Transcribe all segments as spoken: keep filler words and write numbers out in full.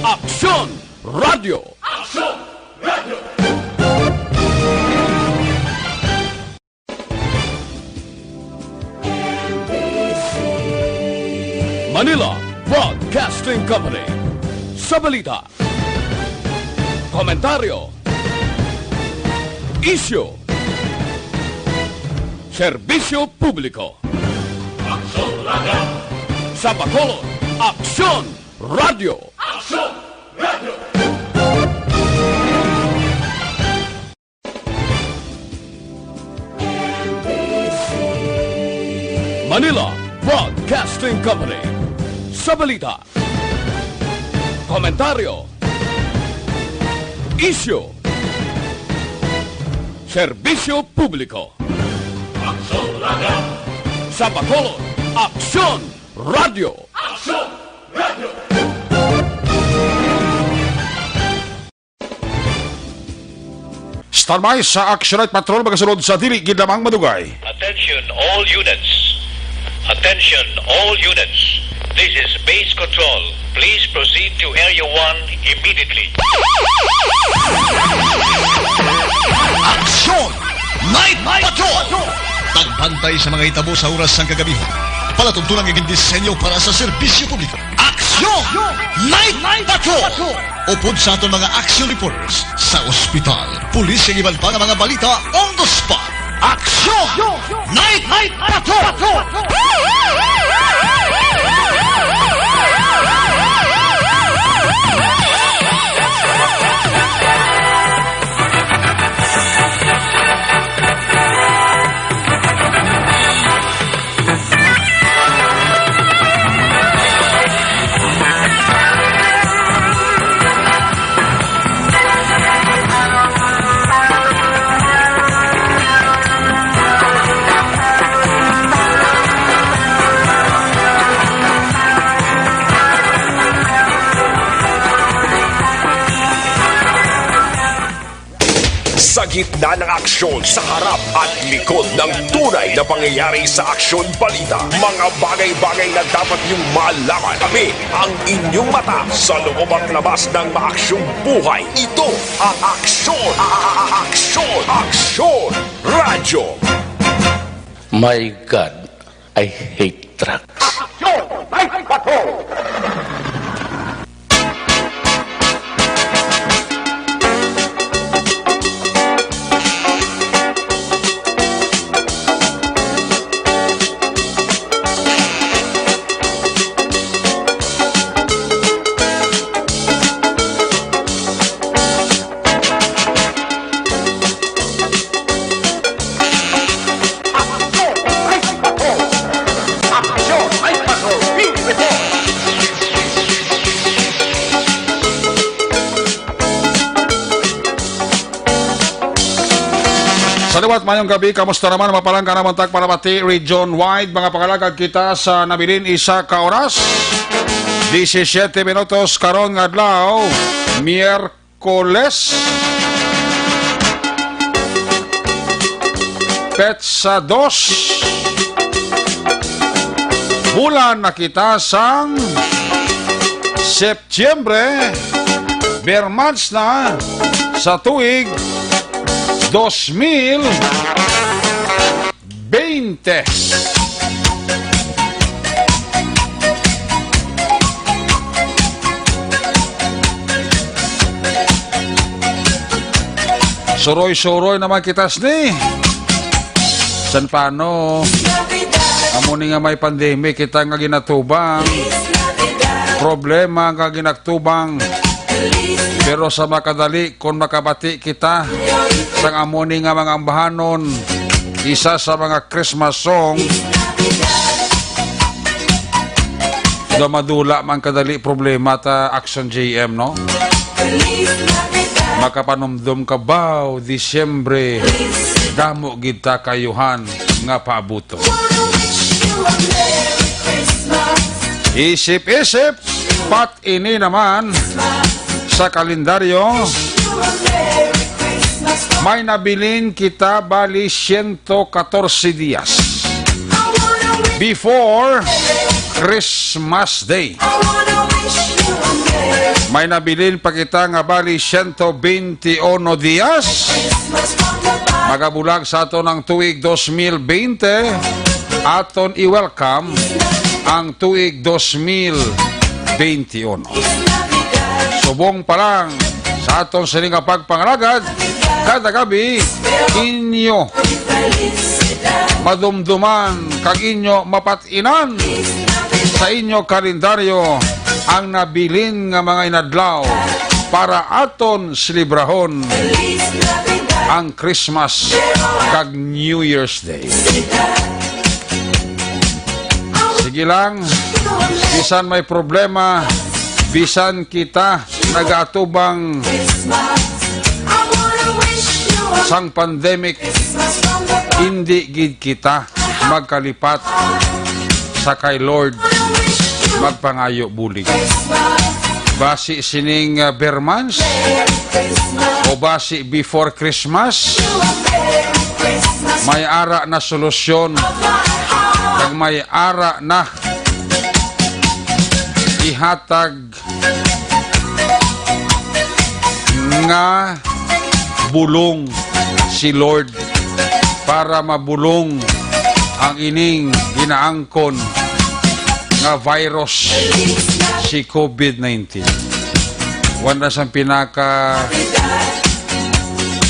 Aksyon Radio. Aksyon Radio. Manila Broadcasting Company. Sa balita, komentaryo, isyu, serbisyo publiko. Aksyon Radio. Sa Bacolod, Aksyon Radio. Aksyon Radio. Manila Broadcasting Company. Sa balita, komentaryo, isyu, serbisyo publiko. Aksyon Radio. Sa Bacolod, Aksyon Radio. Aksyon Radio. Standby sa Action Night Patrol, magasunod sa dili gid lamang madugay. Attention all units. Attention all units. This is Base Control. Please proceed to Area one immediately. Action Night Patrol! Pagbantay sa mga hitabo sa oras sang kagabi. Palatuntunan nga gindisenyo para sa serbisyo publiko. Aksyon Night Patrol! Upod sa aton mga action reporters sa ospital, pulis, kag iban pa nga mga balita on the spot. Aksyon Night Patrol! Sa gitna ng aksyon, sa harap at likod ng tunay na pangyayari sa Aksyon Balita, mga bagay-bagay na dapat niyong malaman. Kami ang inyong mata sa loob at labas ng maaksyong buhay. Ito ang Aksyon, a-, a-, a-, Aksyon, Aksyon Radyo. My God, I hate trucks. Aksyon! May bato! Sa liwat, mayong gabi. Kamusta naman? Mapalangga naman tag panabati region wide. Mga pangalagad, kita sa nabilin isa ka oras. Disisiete minutos karon nga adlaw, Miyerkules. Petsa dos. Bulan na kita sang Setyembre, ber months na sa tuig dos mil bente. Suroy-suroy naman kita sini. San paano? Amo ni nga may pandemic kita nga ginatubang. Problema nga ginatubang. Pero sa makadali, kung makabati kita sang amo ni nga mga ambahanon, isa sa mga Christmas song, daw madula man kadali problema ta, Action J M, no? Makapanumdom ka ba, Disyembre, damo gid ta kayuhan nga paabuton. Isip-isip, pat ini naman sa kalendaryo, may nabilin kita, bali, siyento katorse dias before Christmas Day. May nabilin pa kita nga bali siyento bente uno dias. Magabulag sa aton ang tuig dos mil bente. Aton i-welcome ang tuig dos mil bente uno. Subong pa lang sa aton sini nga pagpangalagad, kada gabi inyo madumduman kag inyo mapat-inan sa inyo kalendaryo ang nabilin nga mga inadlaw para aton selebrahon ang Christmas kag New Year's Day. Sige lang, bisan may problema, bisan kita nagaatubang sang pandemic, indi gid kita magkalipat sa kay Lord magpangayo bulig. Basi sining, ah, ber months o basi before Christmas, may ara na solusyon kag may ara na ihatag nga bulong si Lord para mabulong ang ining ginaangkon nga virus, si covid nineteen. Wala na sang pinaka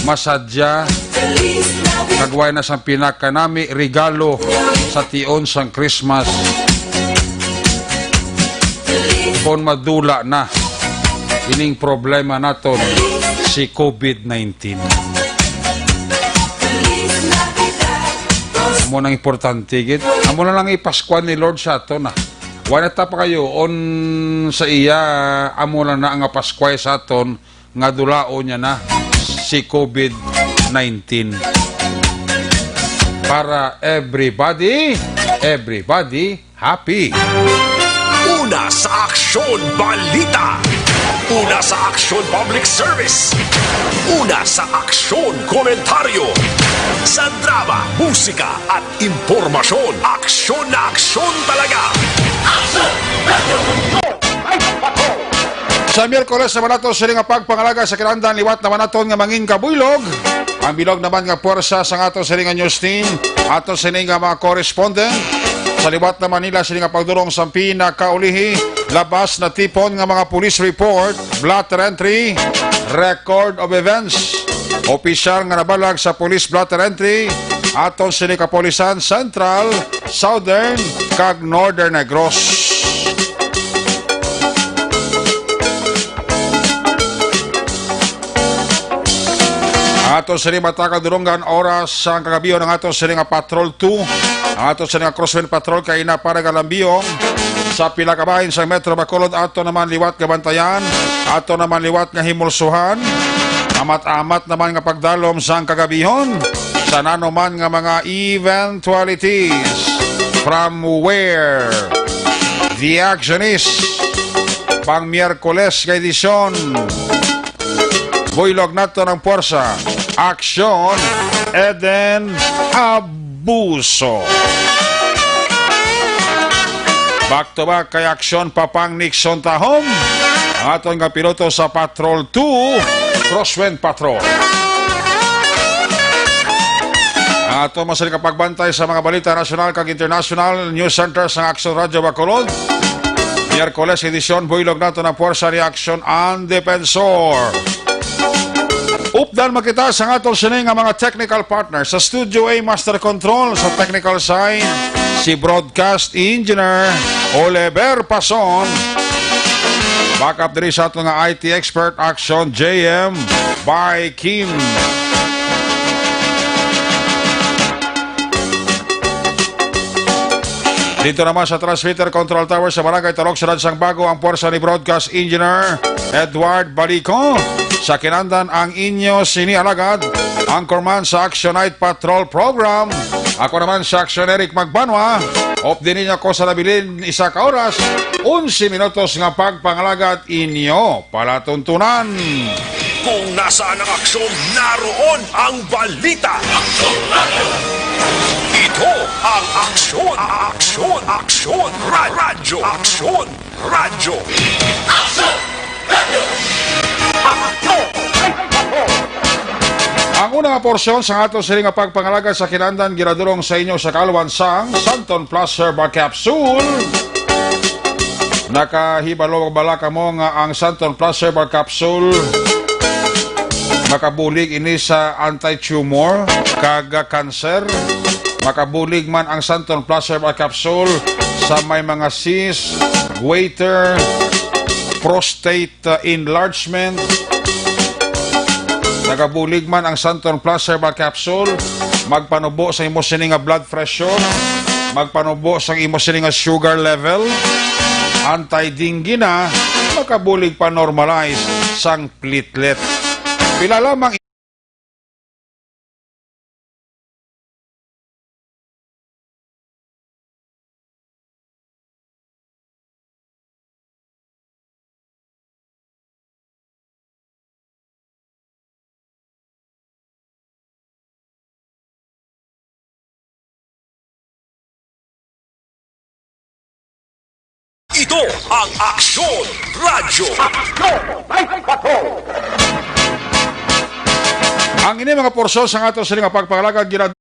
masadya, kag wala na sang pinakanami regalo sa tion sang Christmas kon madula na ining problema naton, si covid nineteen. Amo nang importante gid. Amo na lang ipaskwan ni Lord sa aton, ah. Wala ta pa kayo on sa iya, amo na na nga paskway sa aton nga dulaon niya na si covid nineteen. Para everybody, everybody happy. Una sa aksyon, balita. Una sa aksyon, public service. Una sa aksyon, komentaryo. Sa drama, musika, at impormasyon, aksyon na aksyon talaga. Sa Miyerkules naman nato sini nga pagpangalaga sa kinahanglan, liwat naman naton nga mangin kabuylog. Ang bilog naman nga puwersa sa ato sini nga news team, ato sini nga mga correspondent. Sa liwat naman nila sini nga pagdurong sa pinakaulihi, labas na tipon nga mga police report, blotter entry, record of events. Opisyal nga nabalag sa police blotter entry, aton sini kapulisan Central, Southern, kag Northern Negros. Ato sini matag kadurungan oras sang kagabion ang ato sini nga Patrol two, ang ato sini nga Crosswind Patrol kay na para galambiyong sa pila ka bahin sa Metro Bacolod. Ato naman liwat nga bantayan, ato naman liwat nga himulsuhan. Amat-amat naman nga pagdalom sang kagabihon sa nanuman nga mga eventualities. From where the action is, pang Miyerkules nga edisyon. Buylog nato ng puwersa. Aksyon, Eden Abuso. Back to back kay aksyon, Papang Nixon Tahom, ang aton nga piloto sa Patrol two, Crosswind Patrol. Ang ato masali ka pagbantay sa mga balita nasyonal kag international news center sa Aksyon Radyo Bacolod. Miyerkules edisyon, buylog nato na puwersa ni Aksyon ang Defensor. Updan makita sa aton sini nga mga technical partner. Sa Studio A Master Control, sa technical side, si Broadcast Engineer Oliver Pason. Backup diri sa ato nga I T expert, Aksyon J M by Kim. Dito naman sa transmitter control tower sa Barangay Talok, Siyudad sang Bago, ang puwersa ni Broadcast Engineer Edward Balico. Sa kinahanglan ang inyo sini alagad, anchorman sa Action Night Patrol Program. Ako naman si Action Eric Magbanwa. Update ninyo ako sa nabilin isa ka oras, onse minutos nga pagpangalagad inyo palatuntunan. Kung nasaan ang aksyon, naroon ang balita. Ito ang Aksyon, Aksyon, Aksyon, Ra-, Radyo, Aksyon, Radyo. Aksyon! Radyo! Una nga porsyon sa aton sini nga pagpangalagad sa kinandan ginadulong sa inyo sa kaalwan sang Santon Plus Herbal Capsule. Nakahibalo bala kamo nga ang Santon Plus Herbal Capsule makabulig ini sa anti-tumor kag cancer? Makabulig man ang Santon Plus Herbal Capsule sa may mga cyst, goiter, prostate, uh, enlargement. Nagabulig man ang Santon Plus Herbal Capsule, magpanubo sa imo sini nga blood pressure, magpanubo sa imo sini nga sugar level, anti-dengue na, makabulig pa normalize sang platelet. Pila lamang Ito ang Aksyon Radyo. Aksyon! Ang ini mga porsyon sa ato sini nga pagpangalagad gina-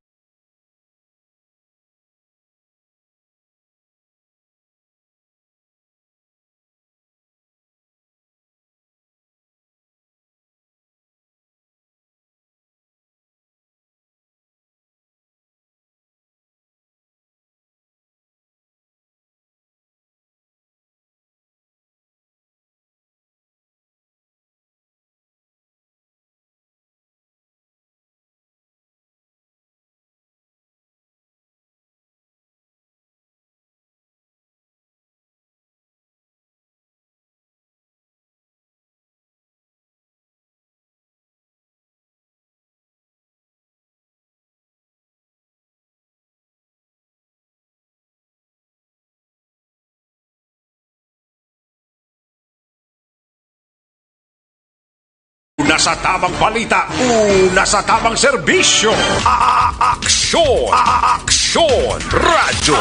Una sa tamang balita, una sa tamang serbisyo. A-, a-, aksyon, a-, a-, aksyon, radyo.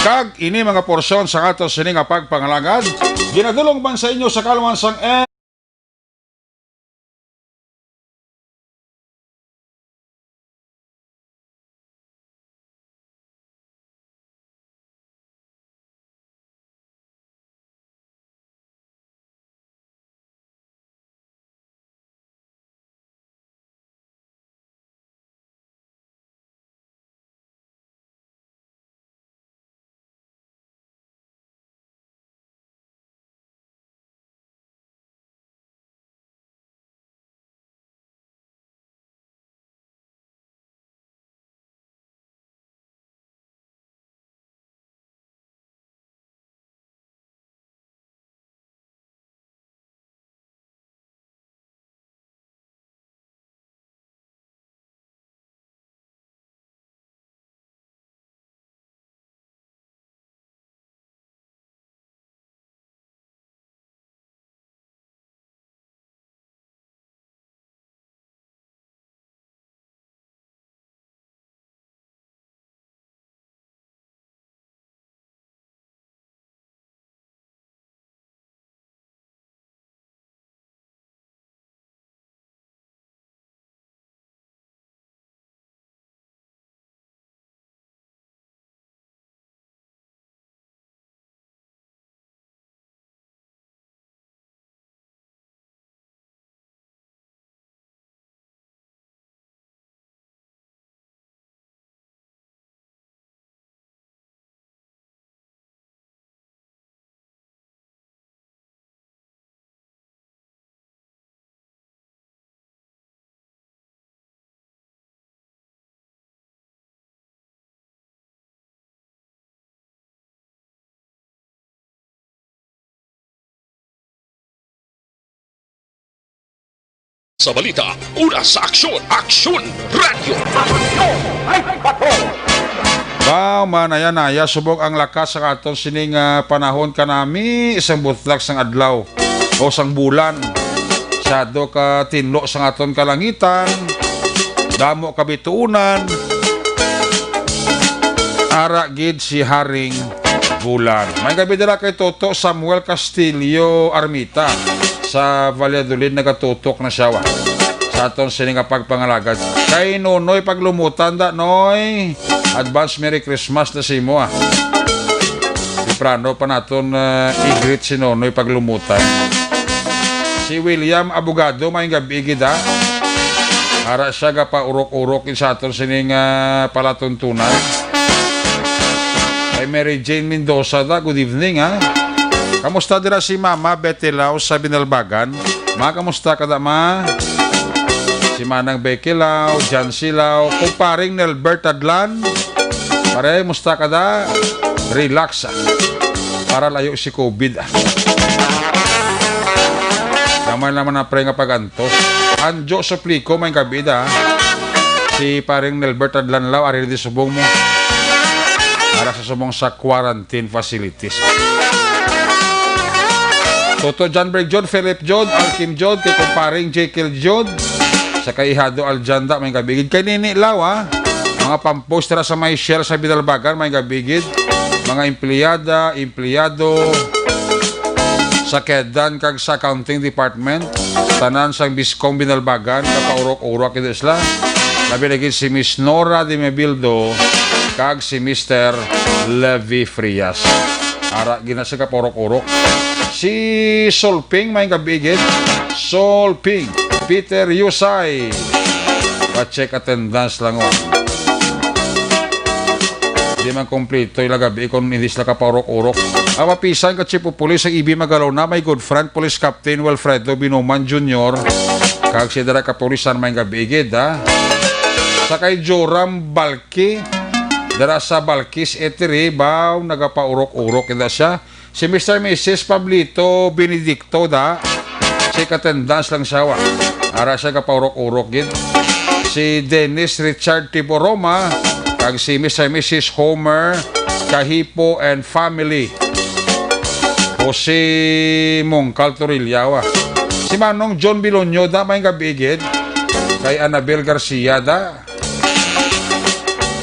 Kag ini mga porsyon sa ato sini nga pagpangalagad, ginadulong man sa inyo sa kaalwan sang Sa balita, una sa aksyon, Aksyon Radyo. Aksyon! Ay, bato! Wow, manaya-naya subong ang lakas sa aton sining, ah, panahon kanami isang butlak sang adlaw o sang bulan. Sado ka tinlo sang aton kalangitan, damo ka bituunan. Ara gid si Haring Bulan. May gabi dira kay Toto Samuel Castillo Armita sa Valladolid, nagatutok na siya, wa. aton sini nga pagpangalagad. Kay Nonoy Paglumutan da, Noy. Advance Merry Christmas na sa imo, ah. Temprano pa naton, ah, i-greet si Nonoy Paglumutan. Si William Abogado, may gabi gid, ah. Ara siya gapaurok-urok sa aton sining, ah, palatuntunan. Kay Mary Jane Mendoza da, good evening, ha. Kamusta dira si Mama Betty Lau sa Binalbagan? Ma, kamusta ka da, ma? Si Manang Becky Lau, Jancy Lau, kumparing Nelbert Adlan. Pare, musta ka da? Relax, ah. Para layo si COVID, ah. Gamay naman na, pre, nga pag-antos. Anjo Suplico, may gabi da. Si paring Nelbert Adlanlaw, ari di subong mo. Para sa subong sa quarantine facilities. Toto John Berg Jod, Philip Jod, Alkim Jod, kay kumparing Jekyll Jod. Sa kay Ihado Aljanda, may gabigid. Kay Nini Law, ha? Mga pampost ra sa may shell sa Binalbagan, may gabigid. Mga empleyada, empleyado, sa Kedan kag sa Accounting Department, tanan sang Biscom Binalbagan, kapaurok-urok ito sila. Labi lagi si Miss Nora de Mebildo kag si Mister Levi Frias. Ara, gina sa kapaurok-urok. Si Solping, may gabigid. Solping, Peter Yusay. Pa-check attendance lang, oh. Di man kompleto ila gabi kung hindi sila kapaurok-urok. Ang mapisan ka Chief of Police sa E B Magalona, my good friend, Police Captain Wilfredo Binuman Junior, kag si dara kapulisan may gabi gid, ha? Sa kay Joram Balki, dara sa Balkis Eatery, baw nagapaurok-urok kita siya. Si Mister Missus Pablito Benedicto da, si katendans lang siya, wa. Ara siya kapaurok-urok gid. Si Dennis Richard Tiboroma, kag si Mister Missus Homer Kahipo and family. O si Mongkal Torilla, wa. Si Manong John Bilonyo da, may gabi gid. Kay Annabel Garcia da.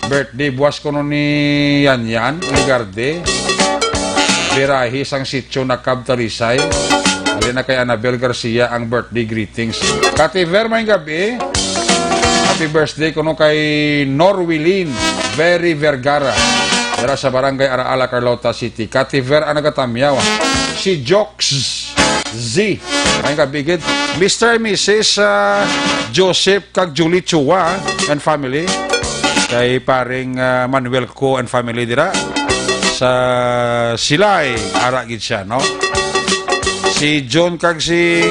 Birthday buwas kuno ni Yan Yan Ligarde. Birahi sang sitio na Cab Talisay. Ali na kay Annabel Garcia ang birthday greetings. Kati Ver, may gabi. Happy birthday kuno kay Norwilin Very Vergara. Dira sa barangay Araala, Carlota City. Kati Ver ang nagatamyaw. Si Jox Z. May gabi gid. Mister and Missus, ah, Joseph kag Julie Chua and family. Kay paring, ah, Manuel Co and family dira sa Silay, ara gid siya, no? Si John kag si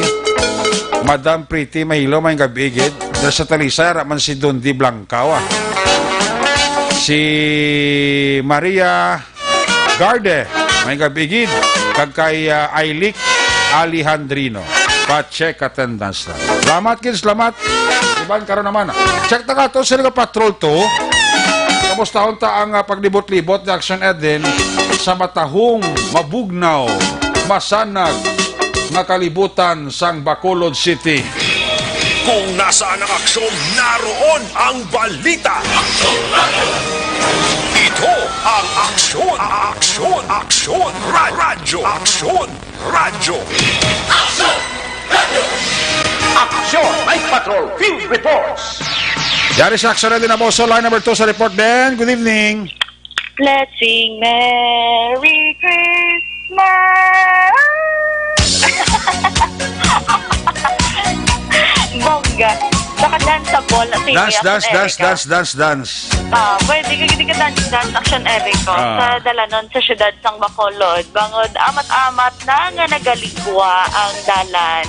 Madam Pretty Mahilo, may gabi gid. Dira sa Talisay, ara man si Don D Blanca, ah. Si Maria Garde, may gabi gid, kag kay, ah, Ailik Alejandrino. Pa-check attendance lang. Salamat gid, salamat. Iban karon naman, ah. Check ta ka to, sila ka Patrol two. Kamustahon ta ang, ah, paglibot-libot ni Action Edin sa matahong, mabugnaw, masanag nga kalibutan sang Bacolod City. Kung nasaan ang aksyon, naroon ang balita. Ito ang Aksyon, Aksyon, Aksyon, Ra-, Radyo, Aksyon, Radyo. Aksyon! Night Patrol Field Reports. Yari si Aksyon Edin Aboso, line number two sa report din. Good evening. Let's sing Merry Christmas! Bongga. Baka danceable. Sige, Dance, Action dance, dance, Erica. dance, dance, dance. Ah, pwede ka, hindi ka dance, dance, Action Eric, oh. Ah. Sa dalanon sa siyudad sang Bacolod. Bangod amat-amat na nga nagaligwa ang dalan.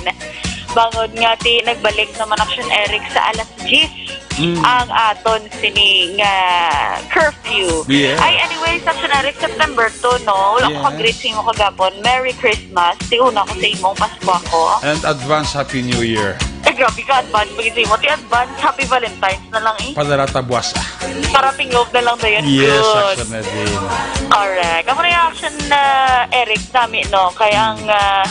Bangod nga ti nagbalik naman, Action Eric, sa alas diyes Mm. ang aton sini nga curfew. Yes. Ay, anyway, Action Eric, September two, no? Wala ko Yes. kag-greet sa imo kagapon. Merry Christmas. Ti una ko sa imong Pasko ako. And advance Happy New Year. Eh, grabe ka, advance pa gid sa imo. Ti advance Happy Valentine's na lang, eh. Padala ta buwas, ah. Para tingog na lang dayon. Yes, Good. Action Edin. Correct. Amo na yung action, ah, Eric, nami, no? Kay ang, ah,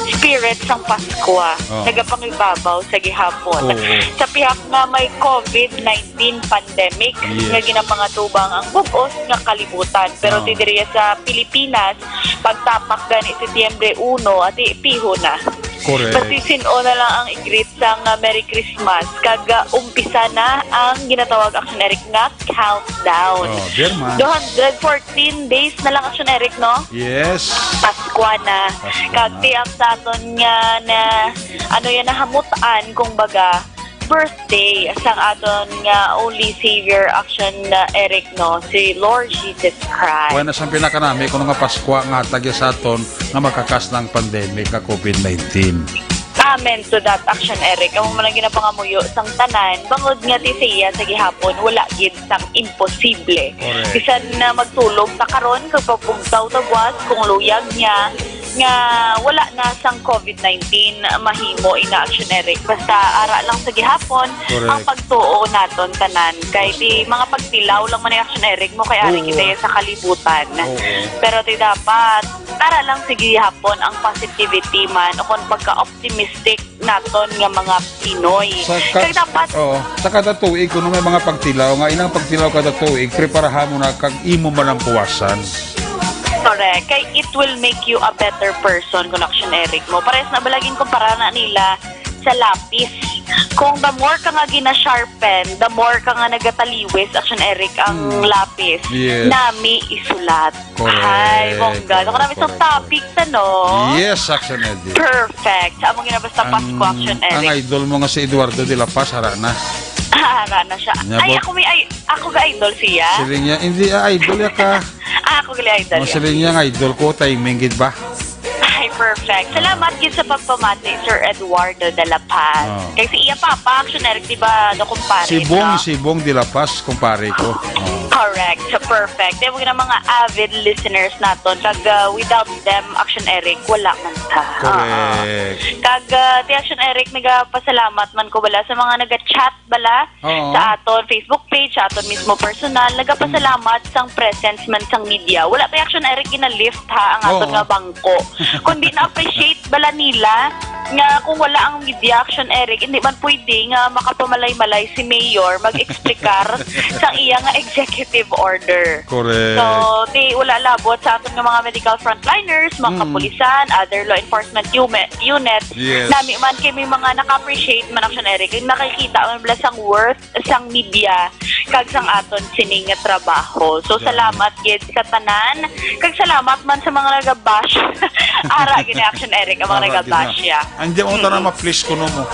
spirit sang Pasko, ah, Oo. nagapangibabaw sa gihapon. Oo. Sa pihak nga may COVID nineteen pandemic Yes. nga ginapangatubang ang bug-os nga kalibutan. Pero Oo. ti diri sa Pilipinas, pagtapak gani Setyembre uno, ati piho na. Correct. Basta sin-o na lang ang i-greet sang, ah, Merry Christmas. Kag, ah, umpisa na ang ginatawag, Action Eric, nga countdown. Oh, there man. Two hundred fourteen days na lang, Action Eric, no? Yes. Paskwa na. Paskwa Kag na. Ti ang sa aton nga na, ano yan, nahamutan, kung baga, birthday sang aton nga only Savior, Action, uh, Eric, no? Si Lord Jesus Christ. Wala na sang pinakanami kuno nga Paskwa nga hatag sa aton nga makakas ng pandemic nga COVID nineteen. Amen to that, Action Eric. Amo man ang ginapangamuyo sang tanan, bangod nga ti sa iya sa gihapon, wala gid sang imposible. Correct. Bisan na magtulog ta karon, kag pabugtaw ta buwas, kung luyag niya, nga wala na sang COVID nineteen mahimo ina, Action Eric. Basta ara lang sa gihapon Correct. Ang pagtuo naton tanan. Kay ti mga pagtilaw lang man ni, Action Eric, mo kay ari Oo. Kita sa kalibutan. Oo. Pero ti dapat ara lang sa gihapon ang positivity man o kung pagka-optimistic naton nga mga Pinoy. Sa ka-, Kay dapat oo, sa kada tuig, kuno may mga pagtilaw nga, inang pagtilaw kada tuig, preparahan mo na kag imo man ang puwasan. Correct. Kay it will make you a better person, kung, Action Eric, mo. Pares na balagin kumpara na nila sa lapis. Kung the more ka nga gina-sharpen, the more ka nga nagataliwis, Action Eric, ang Mm. lapis. Yes. Nami isulat. Correct. Ay, bongga. Naku, nami sa Correct, correct. Topic ta, no? Yes, Action Eddie. Perfect. Sa among ginabasta Ang, Pasko, Action ang Eric. Idol mo nga si Eduardo de la Paz, ara na. Ah, ara na siya. Nya, Ay, bot- ako may ay, ako ga idol siya. Siling niya, "Hindi, ah, idol ya ka." Ah, ako gali idol Oh, ya. Siling niya, "Ang idol ko, timing gid ba?" Ay, perfect. Salamat gid sa pagpamati, Sir Eduardo de la Paz. Oh. Kay si iya papa, Action Eric, di ba, do kumpare, Si Bong, no? Si Bong de la Paz, kumpare ko. Oh. Correct. So, perfect. Kaya mga, mga avid listeners naton, kag, uh, without them, Action Eric, wala man ta. Correct. Oo. Kag, uh, ti Action Eric, nagapasalamat man ko bala sa mga naga-chat bala Oo. Sa aton Facebook page, sa aton mismo personal, nagapasalamat Mm. sang presence man sang media. Wala pa, Action Eric, gina-lift, ha, ang aton Oo. Nga bangko. Kundi na-appreciate bala nila nga kung wala ang media, Action Eric, hindi man pwede nga makapamalay-malay si Mayor mag-explicar sa iya nga executive order. Correct. So, ti, wala labot sa aton nga mga medical frontliners, mga Mm. kapulisan, other law enforcement umi-, unit, Yes. Nami man kay may mga naka-appreciate man, Action Eric, kay nakikita man bala sang worth sang media kag sang aton sini nga trabaho. So, Gani. Salamat gid sa tanan, kag salamat man sa mga nagabash. Ara gid ni, Action Eric, ang mga Ara gid nagabash na. Ya. Ang di mo Mm. tara ma-please kuno mo.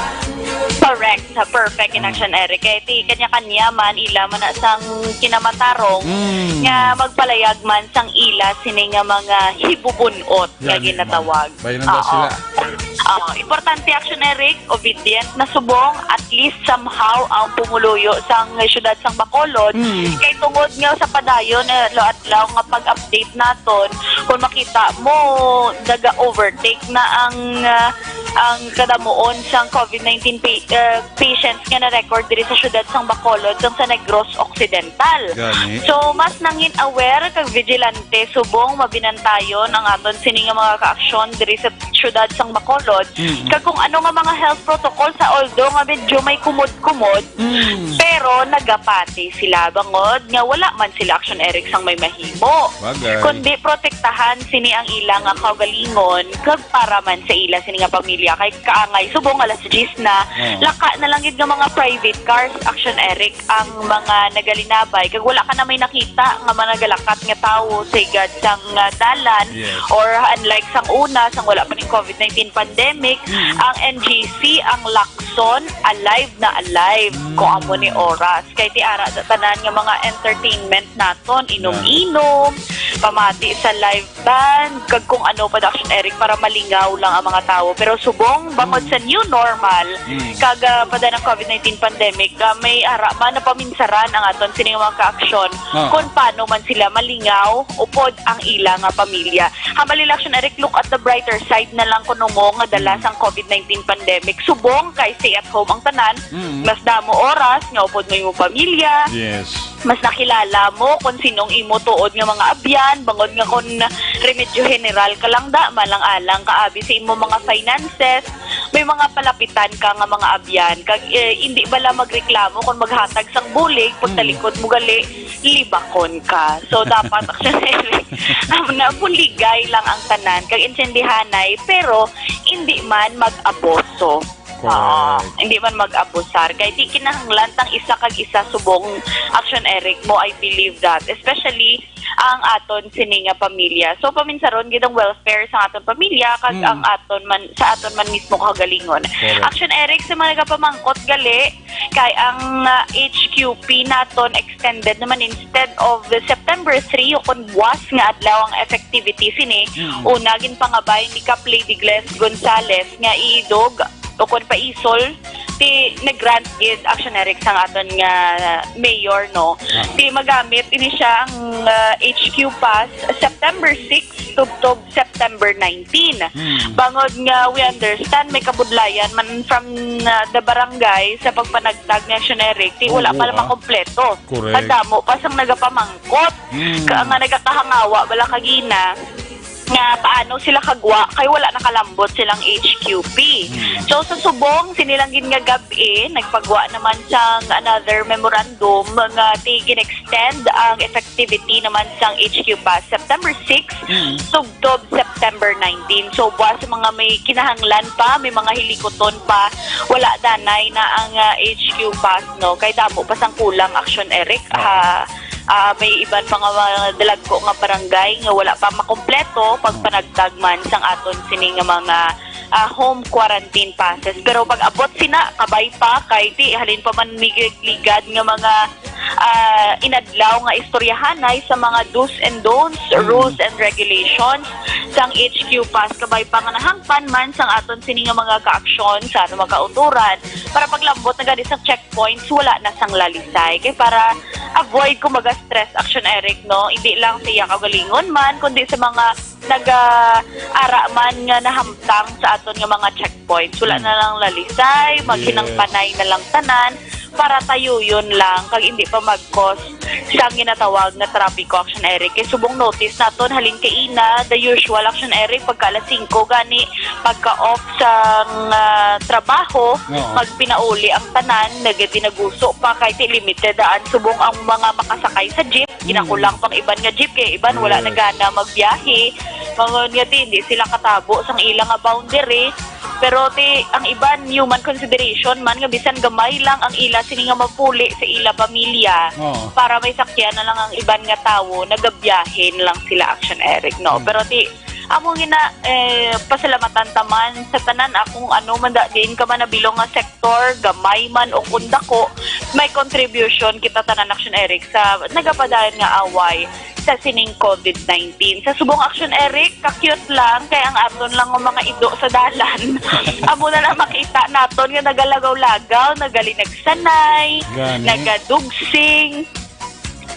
Correct, sa perfect in Mm. Action Eric. Kay ti kanya-kanya man, ila man na sang kinamatarong Mm. nga magpalayag man sang ila sini nga mga hibubun-ot nga Gani man. Ginatawag. Bayan na Oo. Sila. Oo. Importante, Action Eric, obedient na subong, at least somehow ang pumuluyo sang siyudad sang Bacolod. Mm. Kay tungod nga sa padayon, eh, lo adlaw nga pag-update naton, kung makita mo, naga-overtake na ang, ah, ang kadamuon sang COVID nineteen pa-, eh, patients nga na-record diri sa siyudad sang Bacolod, sang sa Negros Occidental. Gani. So, mas nangin aware kag vigilante subong mabinantayon ang aton sini nga mga kaaksyon diri sa siyudad sang Bacolod. Mm. Kag kung ano nga mga health protocols, sa although nga medyo may kumod-kumod, Mm. pero nagapati sila bangod nga wala man sila, Action Eric, sang may mahimo. Bagay. Kundi protektahan sini ang ila nga kaugalingon kag para man sa ila sini nga pamilya. Kay kaangay subong alas diyes na, Oo. Laka na lang gid nga mga private cars, Action Eric, ang mga nagalinabay. Kag wala ka na may nakita nga mga nagalakat nga tawo sa higad sang, ah, dalan. Yes. Or unlike sang una, sang wala pa ning COVID nineteen pandemic, Mm. Ang N G C, ang Lacson, alive na alive Mm. kung amo ni oras. Kay ti ara sa tanan nga mga entertainment naton, inom-inom, pamati sa live band, kag kung ano pa, Action Eric, para malingaw lang ang mga tawo. Pero subong, bangod Mm. sa new normal, Mm. kag, ah, pada ng COVID nineteen pandemic, ah, may ara man napaminsaran ang aton sining mga kaaksyon Oo. Kung paano man sila malingaw upod ang ila nga pamilya. Hambal nila, Action Eric, look at the brighter side na lang kuno mo nga dala Mm. Sang COVID nineteen pandemic. Subong kay stay at home ang tanan, Mm. Mas damo oras nga upod mo imong pamilya. Yes. Mas nakilala mo kung sinong imo tuod nga mga abyan, bangod nga kung remedyo general ka lang da, malang-alang ka abi sa imo mga finances, may mga palapitan ka nga mga abyan. Kag, eh, hindi bala magreklamo kung maghatag sang bulig, pagtalikod mo gali, libakon ka. So, dapat, actually, um, nabuligay lang ang tanan, kag intindihanay, pero hindi man mag-abuso. Oo, hindi man mag-abusar. Kay di kinahanglan tang isa kag isa subong, Action Eric, mo, I believe that. Especially ang aton sini nga pamilya. So, paminsaron gid ang welfare sa aton pamilya kag Mm. ang aton man, sa aton man mismo kaugalingon. Correct. Action Eric, sa mga nagapamangkot gali, kay ang, ah, H Q P naton extended naman, instead of the September three, kun buwas nga adlaw ang effectivity sini, Mm. una ginpangabay ni Kap Lady Gles Gonzales nga iidog o kun paisol, ti nag-grant gid, Action Eric, sang aton nga mayor, no? Ah. Ti magamit ini siya ang, ah, H Q pass September six tubtob September nineteen. Hmm. Bangod nga we understand may kabudlayan man from, ah, the barangay sa pagpanagtag ni Action Eric, ti wala Oo, pa lang ah. makompleto. Correct. Kadamo pa sang nagapamangkot. Hmm. Ka, nga nagakahangawa bala kagina nga paano sila kagwa kay wala nakalambot silang H Q P. Hmm. So, sa subong sini lang gid nga gab-i, nagpagwa naman sang another memorandum nga ti gin-extend ang effectivity naman sang H Q pass September six Hmm. tubtob September nineteen. So, buwas sa mga may kinahanglan pa, may mga hilikuton pa, wala danay na ang, ah, H Q pass, no? Kay damo pa sang kulang, Action Eric. Oo. Ah, ah, may iban pa nga mga dalagko nga barangay nga wala pa makompleto pagpanagtag man sang aton sini nga mga, ah, home quarantine passes. Pero pag-abot sina, kabay pa, kay ti halin pa man migligad nga mga, ah, inadlaw nga istoryahanay sa mga do's and don'ts, Mm. rules and regulations sang H Q pass. Kabay pa nga nahangpan man sang aton sini nga mga kaaksyon sa ano, mga kauturan para paglambot na gani sa checkpoints, wala na sang lalisay. Kay para avoid, kumbaga, stress, Action Eric, no? Hindi lang sa iya kaugalingon man, kundi sa mga nag-ara man nga nahamtang sa aton nga mga checkpoints. Wala Hmm. na lang lalisay, maghinang Yes. panay na lang tanan para tayuyon lang kag hindi pa mag-cause sang ginatawag na trapiko, Action Eric. Kay subong notice naton halin kaina, the usual, Action Eric, pagka alas singko gani, pagka off sang, ah, trabaho, Oo. magpinauli ang tanan, nagatinaguso pa kay ti limited daan subong ang mga makasakay sa jeep. Ginakulang pang iban nga jeep kay iban wala Yes. na gana magbiyahe. Mga nga ti, hindi sila katabo sang ila nga boundary. Pero ti, ang iban, human consideration man nga bisan gamay lang ang ila sini nga mapuli sa ila pamilya Oo. para may sakyan na lang ang iban nga tawo, nagabiyahe na lang sila, Action Eric, no? Hmm. Pero ti, amo gina, eh, pasalamatan ta man sa tanan, akong ano man da, diin ka man nabilong nga sektor, gamay man o kun dako, may contribution kita tanan, Action Eric, sa nagapadayon nga away sa sining covid nineteen. Sa subong, Action Eric, ka-cute lang kay ang aton lang nga mga ido sa dalan. Amo na lang makita naton nga nagalagaw-lagaw, nagalinagsanay, Gani. nagadugsing.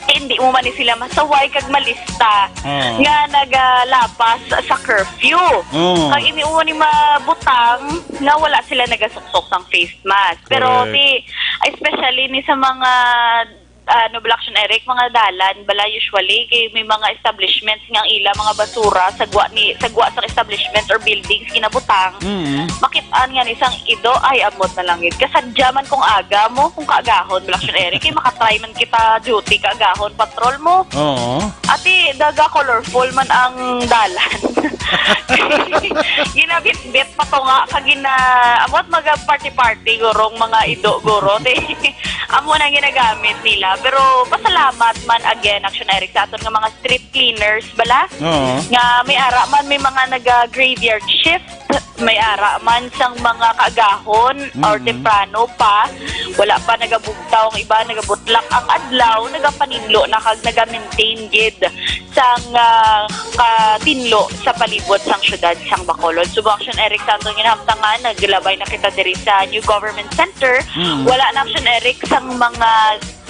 Hindi mo man ni sila masaway kag malista Oo. nga nagalapas sa curfew. Oo. Kag hindi mo ni mabutang nga wala sila nagasuksok sang face mask. Pero Correct. ti, especially ni sa mga, ano, bala, Action Eric, mga dalan bala, usually kay may mga establishments nga ang ila mga basura sa gwa ni, sa gwa sa establishment or buildings ginabutang. Mm. Makit-an nga ni sang ido, ay, amot na lang gid. Kasadya man kung aga mo, kung kaagahon, bala, Action Eric, kay makatry man kita duty kaagahon, patrol mo. Oo. Ati, daga colorful man ang dalan. Ginabitbit pa to nga, kag gina-, amot maga party-party, gurong mga ido, guro. Ti, amo na ang ginagamit nila. Pero pasalamat man again, Action Eric, sa aton nga mga street cleaners, bala? Oo. Nga may ara man, may mga naga-graveyard shift, may ara man sang mga kaagahon or Mm. temprano pa, wala pa nagabugtaw ang iba, nagabutlak ang adlaw, nagapaninlo na kag naga-maintain gid sang, ah, katinlo sa palibot sang syudad sang Bacolod. Subong, Action Eric, sa aton ginahamtangan, naglabay na kita diri sa New Government Center. Mm. Wala na, Action Eric, sang mga,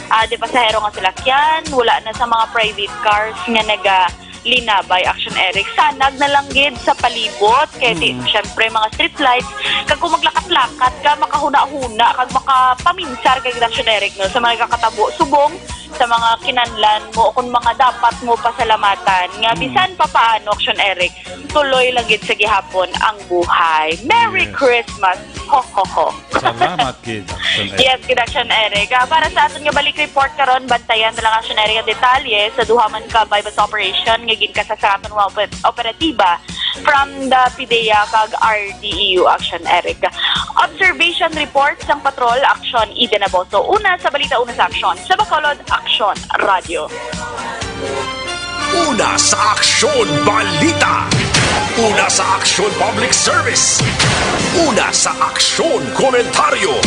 ah, di, pasahero nga salakyan, wala na sa mga private cars nga naga linabay, Action Eric. Sanag na lang gid sa palibot, kay ti, Mm. syempre, mga street lights. Kag kung maglakat-lakat ka, makahuna-huna, kag makapaminsar ka gid, Action Eric, no, sa mga kakatabo, subong sa mga kinahanglan mo o kung mga dapat mo pasalamatan, nga Mm. bisan pa paano, Action Eric, tuloy lang gid sa gihapon ang buhay. Merry Yes. Christmas! Ho, ho, ho! Salamat gid, Action Eric. Yes, gid, Action Eric. Ah, para sa aton nga balik report karon, bantayan na lang, Action Eric, ang detalye sa duha man ka buy-bust operation nga ginkasa sa aton mga oper-, operatiba From the PDEA kag R D E U Action, Eric. Observation report sang patrol, Action, Eden Aboso. Una sa balita, una sa aksyon. Sa Bacolod, Action Radio. Una sa aksyon, balita. Una sa aksyon, public service. Una sa aksyon, komentaryo.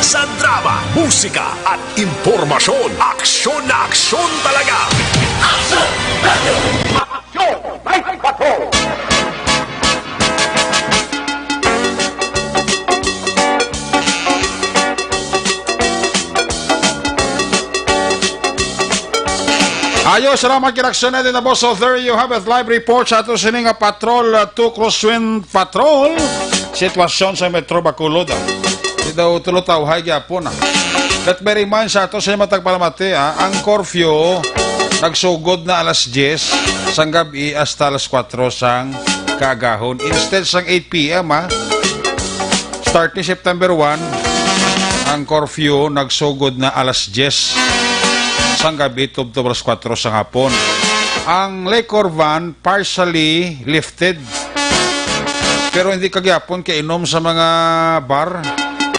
Sa drama, musika, at impormasyon, aksyon na aksyon talaga. Aksyon! Aksyon! Night Patrol! Ayo, salamat kay Raksyon Edwin Aboso. There you have it, live report sa ato sini nga Patrol, uh, two Crosswind Patrol. Sitwasyon sa Metro Bacolod, ah. Di daw tulo tawhay gyapon, ah. Let me remind sa ato sa matag palamati, ah, ang curfew nagsugod na alas diyes sang gab-i hasta alas kuwatro sang kaagahon. Instead sang eight P M, ah, start ni September one, ang curfew nagsugod na alas diyes sang gab-i tubtob alas kuwatro sang hapon. Ang liquor ban partially lifted. Pero hindi ka gyapon kainom sa mga bar,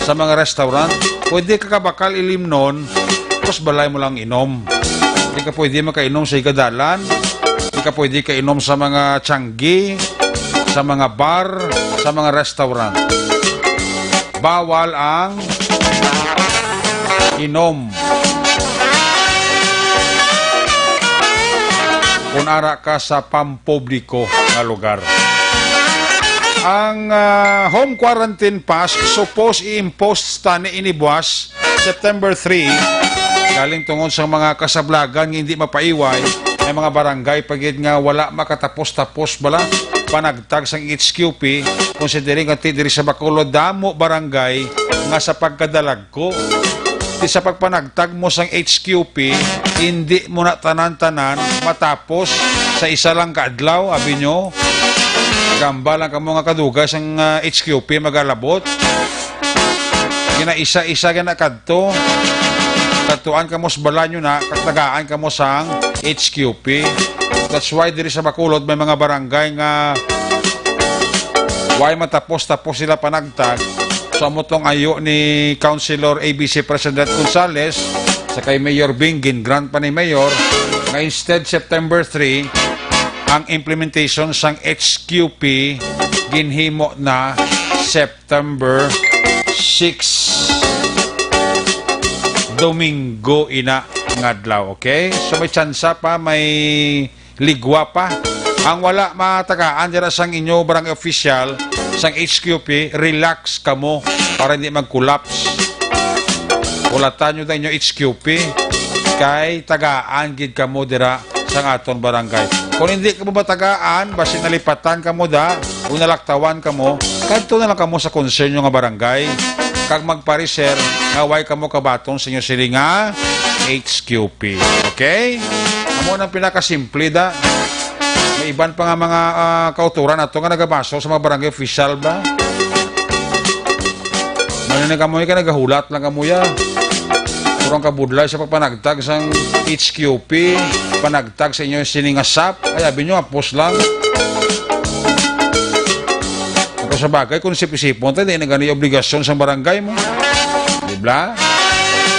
sa mga restaurant. Pwede ka kabakal ilimnon, tapos balay mo lang inom. Hindi ka pwede makainom sa higadalan. Hindi ka pwede kainom sa mga tiyanggi, sa mga bar, sa mga restaurant. Bawal ang inom. Kung ara ka sa pampubliko nga lugar. Ang, ah, home quarantine pass supposed i-impose tani ini buwas, September three, galing tungod sa mga kasablagan nga hindi mapaiway, may mga barangay pa gid nga wala makatapos-tapos bala panagtag sang H Q P, considering nga ti diri sa Bacolod damo barangay nga sa pagkadalag ko. Ti sa pagpanagtag mo sang H Q P, hindi mo na tanan-tanan matapos sa isa lang ka adlaw, abi nyo. Gamba lang kamo nga kadugay sang, ah, H Q P magalabot. Ginaisa-isa gina kadto. Kadtuan kamo sa balay nyo na, katagaan kamo sang H Q P. That's why diri sa Bacolod may mga barangay nga way matapos-tapos sila panagtag. So, amo tong ayo ni Councilor A B C President Gonzales, sa kay Mayor Bing, gin-grant pa ni Mayor, nga instead September three, ang implementation sang H Q P ginhimo na September six, Domingo ina nga adlaw, okay? So, may tsansa pa, may ligwa pa. Ang wala matagaan dira sang inyo barangay official, sang H Q P, relax kamo para hindi mag-collapse. Hulatan nyo na inyo H Q P, kay tagaan gid kamo dira sang aton barangay. Kung hindi kamo matagaan, basi nalipatan kamo da o nalaktawan kamo, kadto na lang kamo sa concern nyo nga barangay, kag magpareser nga way kamo kabaton sa inyo sini nga H Q P. Okay? Amo nang pinakasimple da. May iban pa nga mga, ah, kautoran nato nga nagabasol sa mga barangay official ba? Ano na kamo, ka nagahulat lang kamo ya. Kurang kabudlay sa pagpanagtag sang H Q P, panagtag sa inyo sini nga sap. Ay, abi nyo, apos lang. Ako sa bagay, kung sip-isipon tayo, di na gani obligasyon sang barangay mo. Di ba?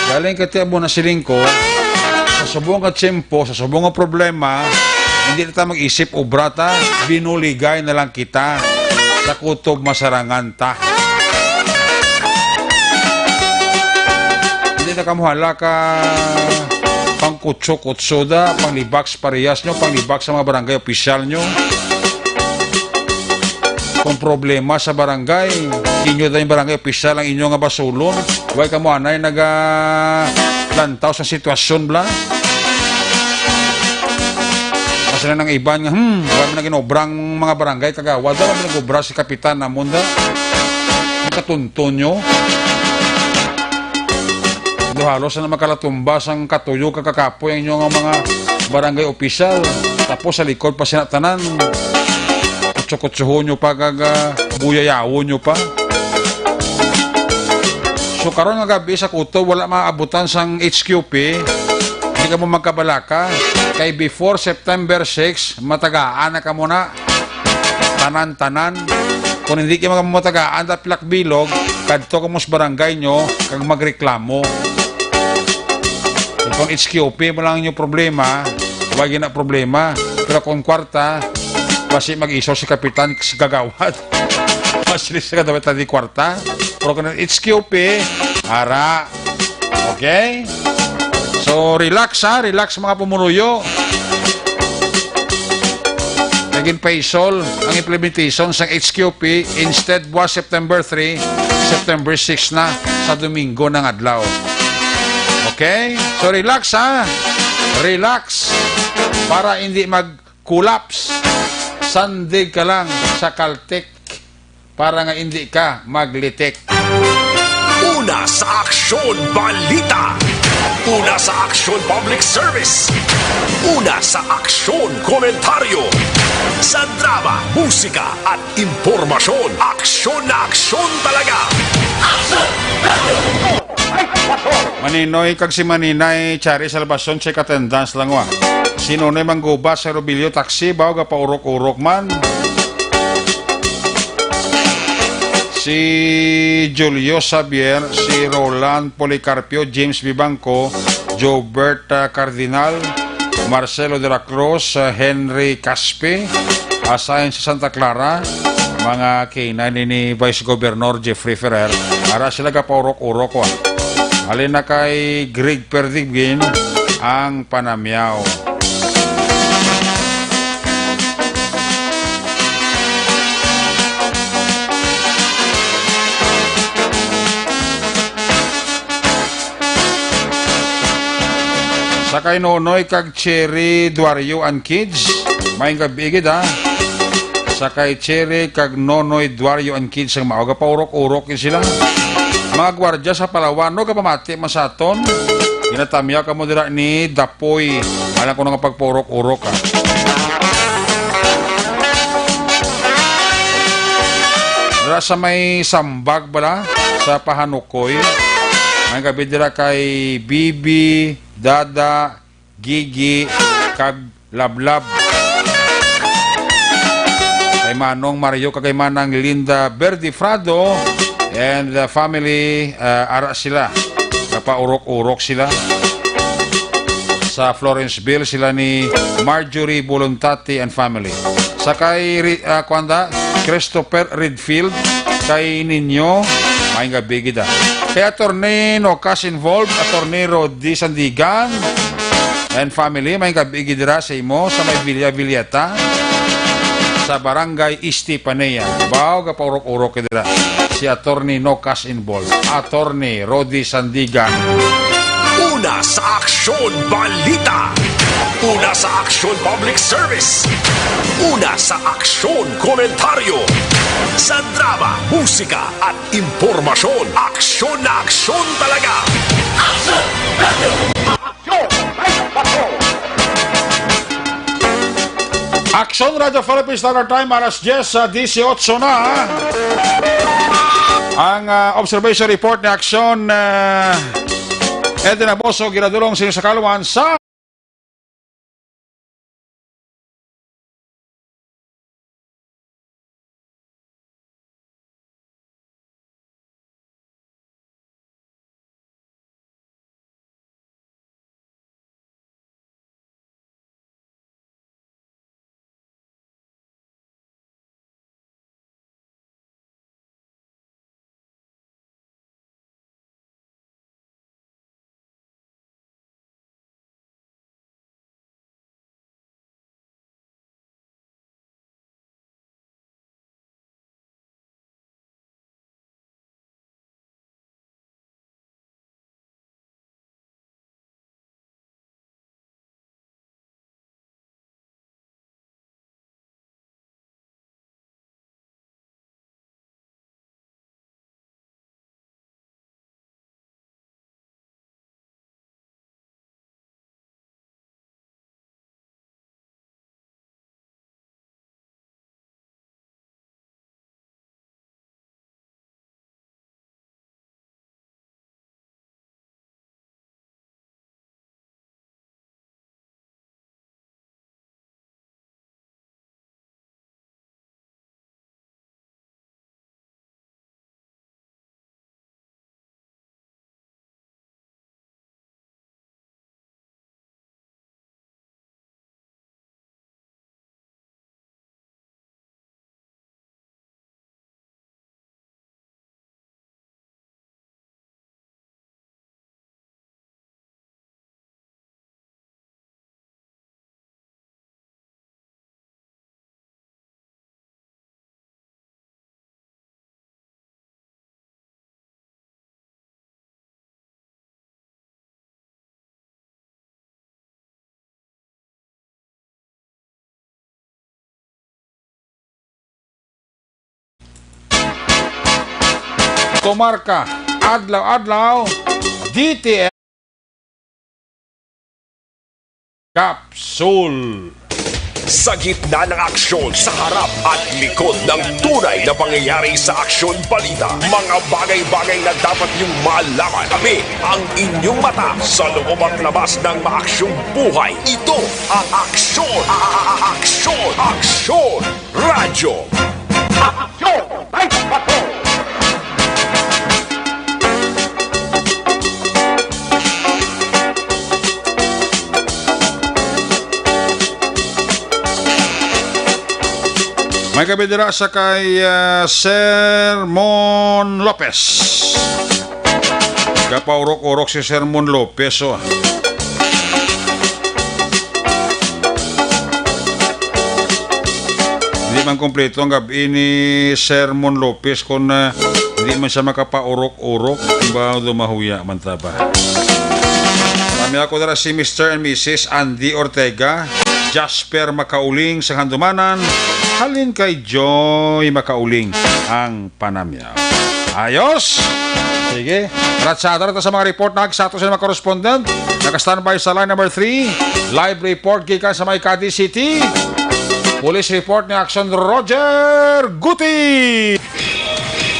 Galing kati amo na siling ko, sa subong nga tiyempo, sa subong nga problema, hindi na ta mag-isip, obra ta, binuligay na lang kita. Sa kutob masarangan ta. Hindi na kamo hala ka pangkutso-kutso da, panglibak sa parehas nyo, panglibak sa mga barangay opisyal nyo. Kung problema sa barangay, inyo daw yung barangay opisyal ang inyo nga basulon. Way kamo anay naga lantaw sa sitwasyon, bla? Kasi na nang iban nga, hmm, wala man naging obrang mga barangay kagawad, wala man nag-obra si kapitan namon da. Ang katunton nyo. Do halos na makalatumba sang katuyo kakapoy ang inyo nga mga barangay opisyal. Tapos sa likod pa sina tanan. Kutsukutsuhon nyo pa, kag, ah, buyayawon nyo pa. So, karon nga gabi sa kutob, wala maabutan sang H Q P. Hindi kamo magkabalaka. Kay before September six, matagaan na kamo na. tanan-tanan. Kung hindi kayo makamatagaan, dapat pilak bilog, kadto ka mo sa barangay nyo, kag magreklamo. Kung H Q P mo lang yung problema, wala na problema. Pero kung kwarta, basi mag-iso si kapitan sa kagawad. Mas lista ka dapat tadi kwarta. Pero kung H Q P, ara. Okay? So, relax ha, relax mga pumuluyo. Naging paisol ang implementation sang H Q P, instead buwas September three, September six na sa Domingo ng adlaw. Okay? So, relax ha. Relax para hindi mag-collapse. Sandig ka lang sa Caltech para nga hindi ka maglitik. Una sa aksyon, balita. Una sa aksyon, public service. Una sa aksyon, komentaryo. Sa drama, musika, at impormasyon, aksyon na aksyon talaga. Aksyon! Maninoy kag si Maninay Chari Salvacion, check attendance lang wa. Si Nonoy Mangguba sa Robilio Taxi, baw gapaurok-urok man. Si Julio Xavier, si Roland Policarpio, James Bibangco, Jobert, ah, Cardinal, Marcelo de la Cruz, ah, Henry Caspe, asahin sa Santa Clara, mga kinani ni Vice Governor Jeffrey Ferrer, ara sila gapaurok-urok wa. Halin na kay Greg Perdigin ang panamyaw. Sa kay Nonoy kag Cherry Duario and kids, maayong gabi gid, ha. Sa kay Cherry kag Nonoy Duario and kids, ang mao gapaurok-urok gid sila. Mga gwardya sa Palawan, no, gapamati man sa aton. Ginatamyaw kamo dira ni Dapoy. Alam ko nga pagpaurok-urok, ha. Dira sa may sambag bala, sa Pahanukoy. Maayong gabi dira kay Bibi, Dada, Gigi, kag Lablab. Kay Manong Mario, kag kay Manang Linda Verdifrado and the family, ah, ara sila. Napaurok-urok sila sa Florenceville, sila ni Marjorie Bolontati and family. Sa kay Ri-, ah, kuwan da, Christopher Redfield, kay Ninyo, maayong gabi gid, ah. Kay Attorney Nocas involved, Attorney Rodi Sandigan and family, maayong gabi gid dira sa imo, sa may Villa Villeta, sa Barangay Estefanía. Baw, gapaurok-urok gid dira. Si Attorney Nocas involved, Attorney Rodi Sandigan. Una sa aksyon, balita. Una sa aksyon, public service. Una sa aksyon, komentaryo. Sa drama, musika, at impormasyon, aksyon na aksyon talaga. Aksyon! Aksyon! Aksyon! Radyo Philippines Standard Time, alas diyes, ah, disiotso na. Ang, ah, observation report ni Aksyon, ah, Eden Aboso, ginadulong sa inyo sa kaluan sa Tomarka, adlaw-adlaw, D T L Capsule. Sa gitna ng aksyon, sa harap at likod ng tunay na pangyayari sa Aksyon Balita, mga bagay-bagay na dapat niyong malaman. Kami ang inyong mata sa loob at labas ng maaksyong buhay. Ito ang Aksyon, Aksyon, Aksyon Radyo. Aksyon! May Patrol! May kabidira sa kay, ah, Sermon Lopez. Gapaurok-urok si Sermon Lopez, oh. Hindi man kompleto ang gab-i ni Sermon Lopez kung, ah, hindi man siya makapaurok-urok. Ba, dumahuya man ta ba? Kami ako dara si Mister and Missus Andy Ortega, Jasper Makauling sa Handumanan, halin kay Joy Makauling ang panamyaw. Ayos! Sige. Ratsada na ta sa mga report na sa ato sa mga correspondent. Naka-standby sa line number three. Live report gikan sa may Cadiz City. Police report ni Action Roger Guti.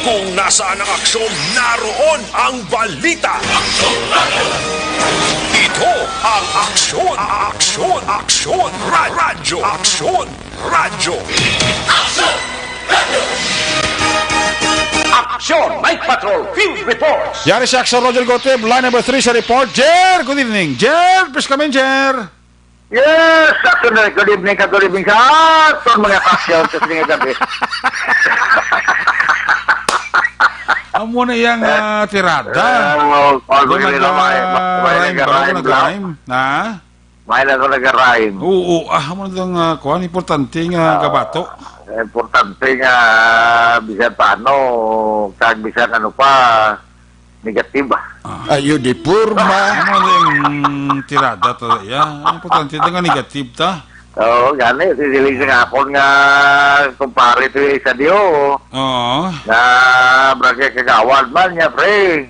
Kung nasaan ang aksyon, naroon ang balita. Ito ang Aksyon, Aksyon, Aksyon, Ra- Radyo, Aksyon, Radyo. Aksyon! Night Patrol Field Reports! Yari si Action Roger Gotib, line number three sa report. Jer, good evening. Jer, please come in, Jer. Yes, Action Roger, good evening ka, good evening sa aton mga kasyon sa sining gabi. Amo na iyang, ah, tirada. Eh, oh, oh, Doon sige nag-, lang, may, may, ah, may rhyme, nag-rhyme bro, lang. Nag-rhyme. Ha? May lang ko nag-rhyme. Oo, ah, amo na ang, ah, kuwan, importante nga Ah, gabato. Importante nga, bisan paano, kag bisan ano pa, negative, ah. Ah. Ayo di porma. Amo na ang tirada to, ya. Ang importante na nga negative ta. Oo, gani, si Siling sa akon nga kumpare to yung isa diyo. Oo. Na barangay Kagawad man niya, pre.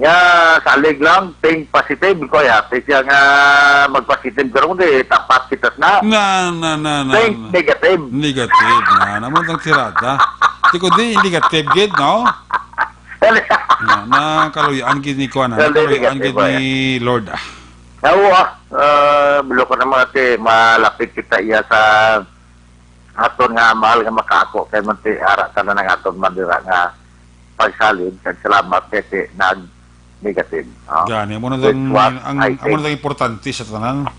Nya, salig lang, think positive. Ko, yate siya nga mag-positive karon, di, tapat kita na. Na, na, na, na, Think na. Negative. Negative na. Naman ang tirada. Di ko di, negative gid, no? Dali. Na, na, kaluyan gid ni kuan, na, Dali, kaluyan negative, gid ay. Ni Lord, ah. Oo, ah. Ah, bilo ko naman, ate, malapit kita iya sa aton nga mahal nga makaako kay man ti ara tanan ang aton man dira nga pagsalig kag salamat kay ti nag negative, no? Gani, amo na Which ang, was, ang, I amo na think ang importante sa tanan.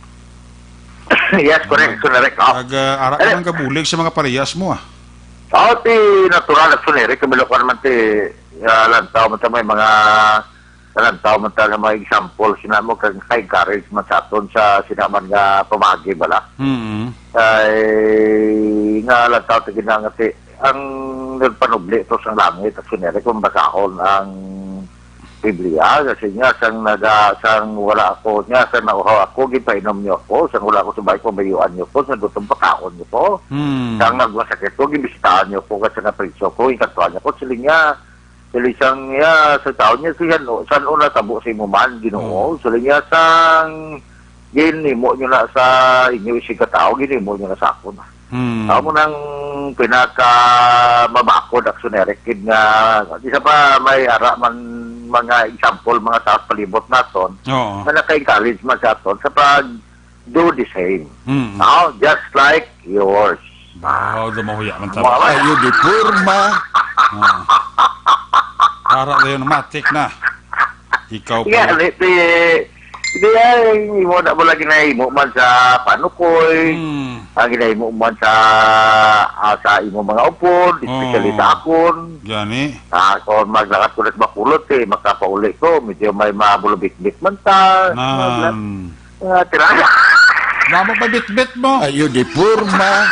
Yes, correct, Kag, correct, oh. Kag, ah, ara Correct. Ka man kabulig sa mga parehas mo, ah. Oh, ti natural, actually, Eric, kabalo ko naman ti, ah, lantaw man ta may mga Tanan tawo man ta nga mga example sina mo kag ka-encourage man sa aton sa sinaman nga pamagi bala. Mm. Kay nga lang tawo ta ginangati ang nagpanubli to sang langit at sunere kung basahon ang Biblia, kasi niya sang naga sang wala ako niya sang nauhaw ako gipainom niyo ako sang wala ako sa bahay pamayuan niyo ko sang gutom pakaon niyo ko Mm. sang nagmasakit ko gibisitaan niyo ko kasi nga preso ko inkatuan niyo ko siling niya Siling sang iya sa taon niya, "Siya, no, san-o natabo sa imo man, Ginoo?" Mm. Siling niya, "Sang ginhimo niyo na sa inyo isig ka tawo, ginhimo niyo na sa akon." Mm. Amo nang pinaka mabakod, aksyon, Eric, kid nga, isa pa may ara man mga example, mga sa palibot naton, Oo. nga naka-encourage man sa aton sa pag do the same. Mm. Now, just like yours. Wow, dumahuya man tama. Mama. Ayo di porma. Ah. Para dayon matik na. Ikaw pa. Nga, di, di, di ay, imo na mo lagi na imo man sa panukoy. Mm. Ang ginahimo man sa, ah, sa imo mga upod, especially Oh. sa akon. Gani. Ah, kung maglakat ko na sa Bacolod, eh, makapauli ko, medyo may mabulubitbit man ta. Nan. Ah, tira. Damo pa bitbit mo. Ayo di porma.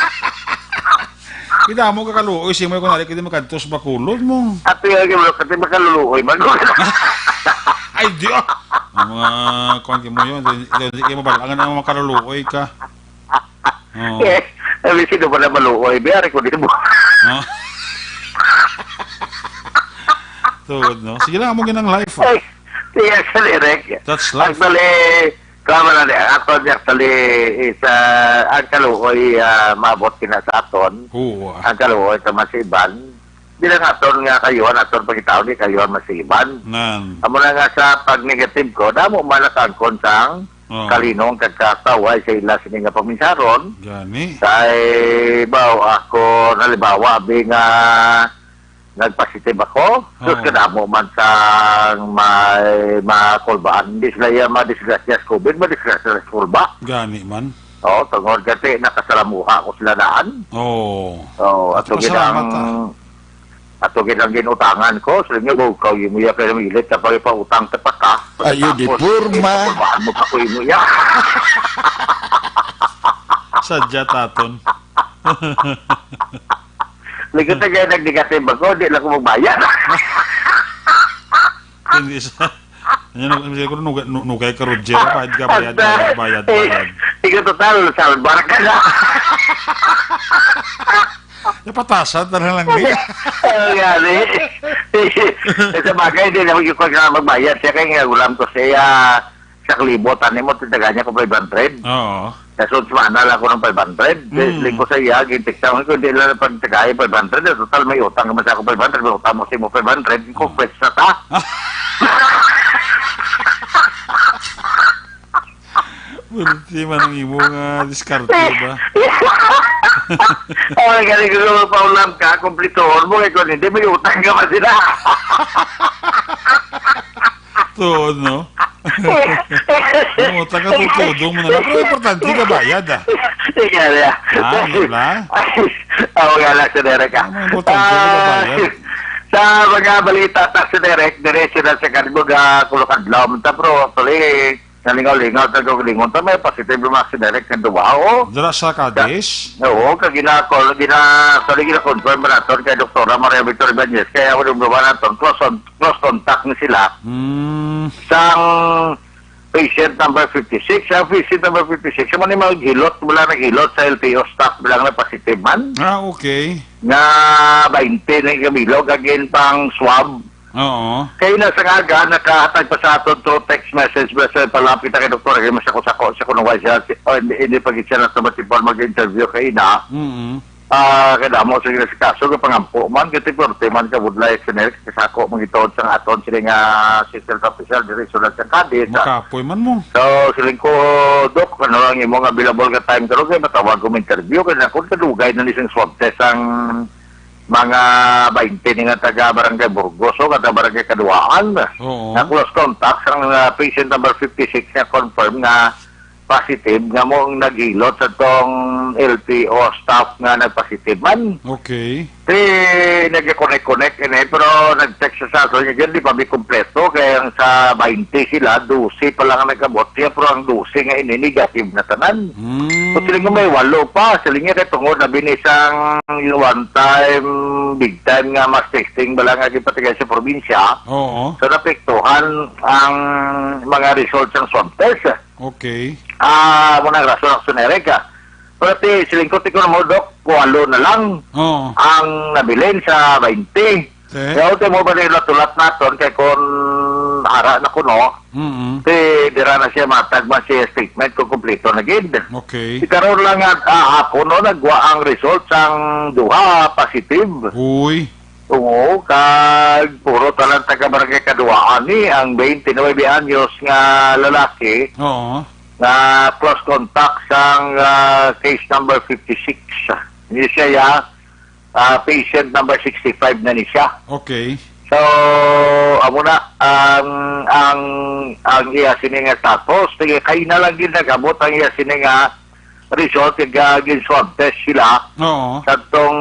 Pila mo kakaluoy, si mo yung kunwari, kaya makadtos Bacolod mo. Ate, ay, kaya kasi makaluluoy man ko. Ay, di, ah. Ang mga kuwan, kaya mo yun. Di, di, di, kaya mabalangan ang makaluluoy ka. Oo. Eh, sabi, sino ba na maluoy? Biyari ko din mo. Ah. Tuod, no? Sige lang, amo ginang life, ah. Ay, yes, direct. That's life. Actually, kama na ni, ato ni actually is, ah, ang kaluoy, ah, maabot kina sa aton. Oo, ah. Ang kaluoy sa masiban. Di lang aton nga kayuhan, aton pagkitaon ni kayuhan masiban. Nan. Amo na nga sa pag-negative ko, damo man nakaangkon sang Oo. kalinong kag kataway sa ila sini nga paminsaron. Gani. Kay, baw, ako, halimbawa, abi nga nagpositive ako, sus, Oo. kadamo man sang may makulbaan. Hindi sila iya madisgrasya sa covid, madisgrasya sa kulba. Gani man. Oo, tungod kay nakasalamuha ko sila daan. Oo. Oo, At ato gid pasalamat, ang, ah. ato gid ang ginutangan ko. So, inyo, "Baw, kaw, imo iya kay milit na pagpautang ta pa ka." Ayo, di Tapos, porma. eh, pakulbaan mo pa ko imo iya. Sadya taton. Likod na kaya nag-negative ako, di lang ko magbayad. Hindi sa, ano, siguro nuga-, nu-, nugay ka, Roger, bayad ka, bayad, Asa? bayad, bayad, Eh, bayad. Ikaw total, salbar ka na. Napatasan na lang, eh. Oo, nga, eh. Sa bagay, di naman yung kailangan magbayad. Siya kaya nga, ulam ko siya, sa kalibot, ano mo, titagaan niya ko five hundred. Oo. Sa sunod semana lang ako ng five hundred. Di, Mm. di ko sa iya, gintiksa ko, hindi lang pagtagay five hundred. Eh, total, may utang naman sa ako five hundred, may utang mo sa imo five hundred. Kung pwes na ta. Pwerte man ang imo nga diskarte ba? Oh, galing ko, paulam ka, kumplituhon mo, kay kung hindi, may utang ka pa sila. Tuod, no? Ang utang ka, tutudo mo na lang. Pero importante, kabayad, ah. Sige, yeah. Ah, di ba? Ako nga lang sa Derek, ah. Ang importante, Ah, kabayad. Sa mga balita ta sa Derek, diretso na sa Kalibog, ah, Kulukadlaw. Ta, pero actually, nalingaw-lingaw, ta, galingon, ta, may positive yung mga si Derek ng duwa, oh. Dira sa Cadiz? Oo, kag gina-, gina-, actually, gina-confirm ba naton kay Doktora Maria Victor Ibanez, kaya wala yung gawa naton, close on close contact ni sila Mm. sang patient number fifty-six. Ang patient number fifty-six, yung mga naghilot, wala naghilot sa L T O staff, wala na positive man. Ah, okay. Nga twenty na yung kabilog, again, pang swab. Oo. Kaya na sa nga aga, nakahatag pa sa aton to text message ba sa palapit na kay doktor, kay masako-sako siya kung wala siya, o hindi, hindi pa gid siya natubad si Paul mag-interview kay ina. Mm. Ah, kay damo sa inasikaso, kapangampo man, kay ti-, pwerte man ka budlay, generic, kasako, mangitaon sang aton, sila nga assistant official, diri sa Sulat sa Cadiz, ah. Makapoy man mo. So, siling ko, Doc, ano lang imo nga available nga time karon, kay matawag ko interview, kay nakon kadugay na ni sing swab test ang mga twenty ni nga taga Barangay Burgos, o kada Barangay Kaduaan. Oo. Nga close contact sang, ah, patient number fifty-six nga confirm nga positive nga mo ang naghilot sa tong L T O staff nga nagpositive man. Okay. Di, nag-connect-connect ini, pero nag-text sa ato niya, di pa mi kompleto, kaya ang sa twenty sila, dose pa lang ang nagabot niya, pero ang dose nga ini, negative na tanan. Mm. So, siling ko may walo pa, siling niya kay tungod na binisang one time, big time nga mass testing, bala nga gipatigay sa probinsya. Oo. So, napektuhan ang mga results ng swab test. Okay. Ah, muna ang rason ang sunerek, ah. Pero ti, siling ko, ti ko na mo, Doc, walo na lang Oo. ang nabilin sa twenty. Eh? Kaya ultimo ba nila tulat naton, kay kung ara na kuno, Mm-mm. ti dira na siya matag man siya statement kung kompleto na gid. Okay. Si karon lang nga, ah, ako, no, nagwa ang result sang duha positive. Uy. Oo, kag puro tanan taga Barangay Kaduaan ni ang twenty-nine anyos nga lalaki Oo. nga close contact sang, ah, case number fifty-six. Ni siya, ya, ah, patient number sixty-five na ni siya. Okay. So, amo na ang, ang, ang iya sini nga status. Sige, kay na lang gid nag-abot ang iya sini nga result, kag, ah, gin-swab test sila Oo. sa tong,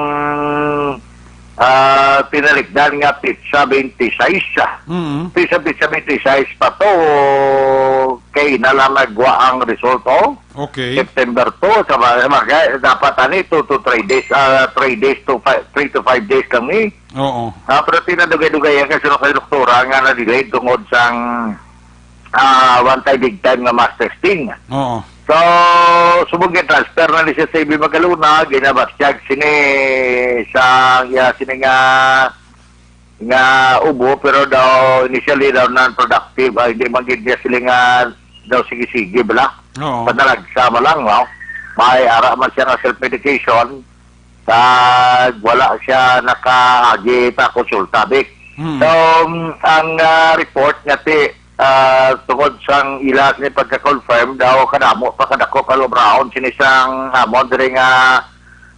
ah, tinalikdan nga petsa twenty-six, ah. Mm. Petsa, petsa twenty-six pa to, kay na lang nagwa ang result, oh. Okay. September two, sa ba-, sa bagay, dapat ani two to three days, ah, three days to five, three to five days lang ni. Oo. Ah, pero tinadugay-dugay yan kasi kay doktora nga na-delayed tungod sang ah, one time, big time nga mass testing. Oo. So, subong nga transfer na ni siya sa A B Magalona, ginabatyag sini sa, ya, sini nga nga ubo, pero daw initially daw non-productive, ay, hindi man gid niya sila nga daw sige-sige bala. Oo. Panalagsa man lang, no? May ara man siya nga self-medication, kag wala siya nakaagi pa konsulta, Vic. Hmm. So, um, ang, ah, report nga ti, ah, tungod sang ila ni pagka-confirm daw kadamo pa kadako pa lubraon sini sang amon diri nga,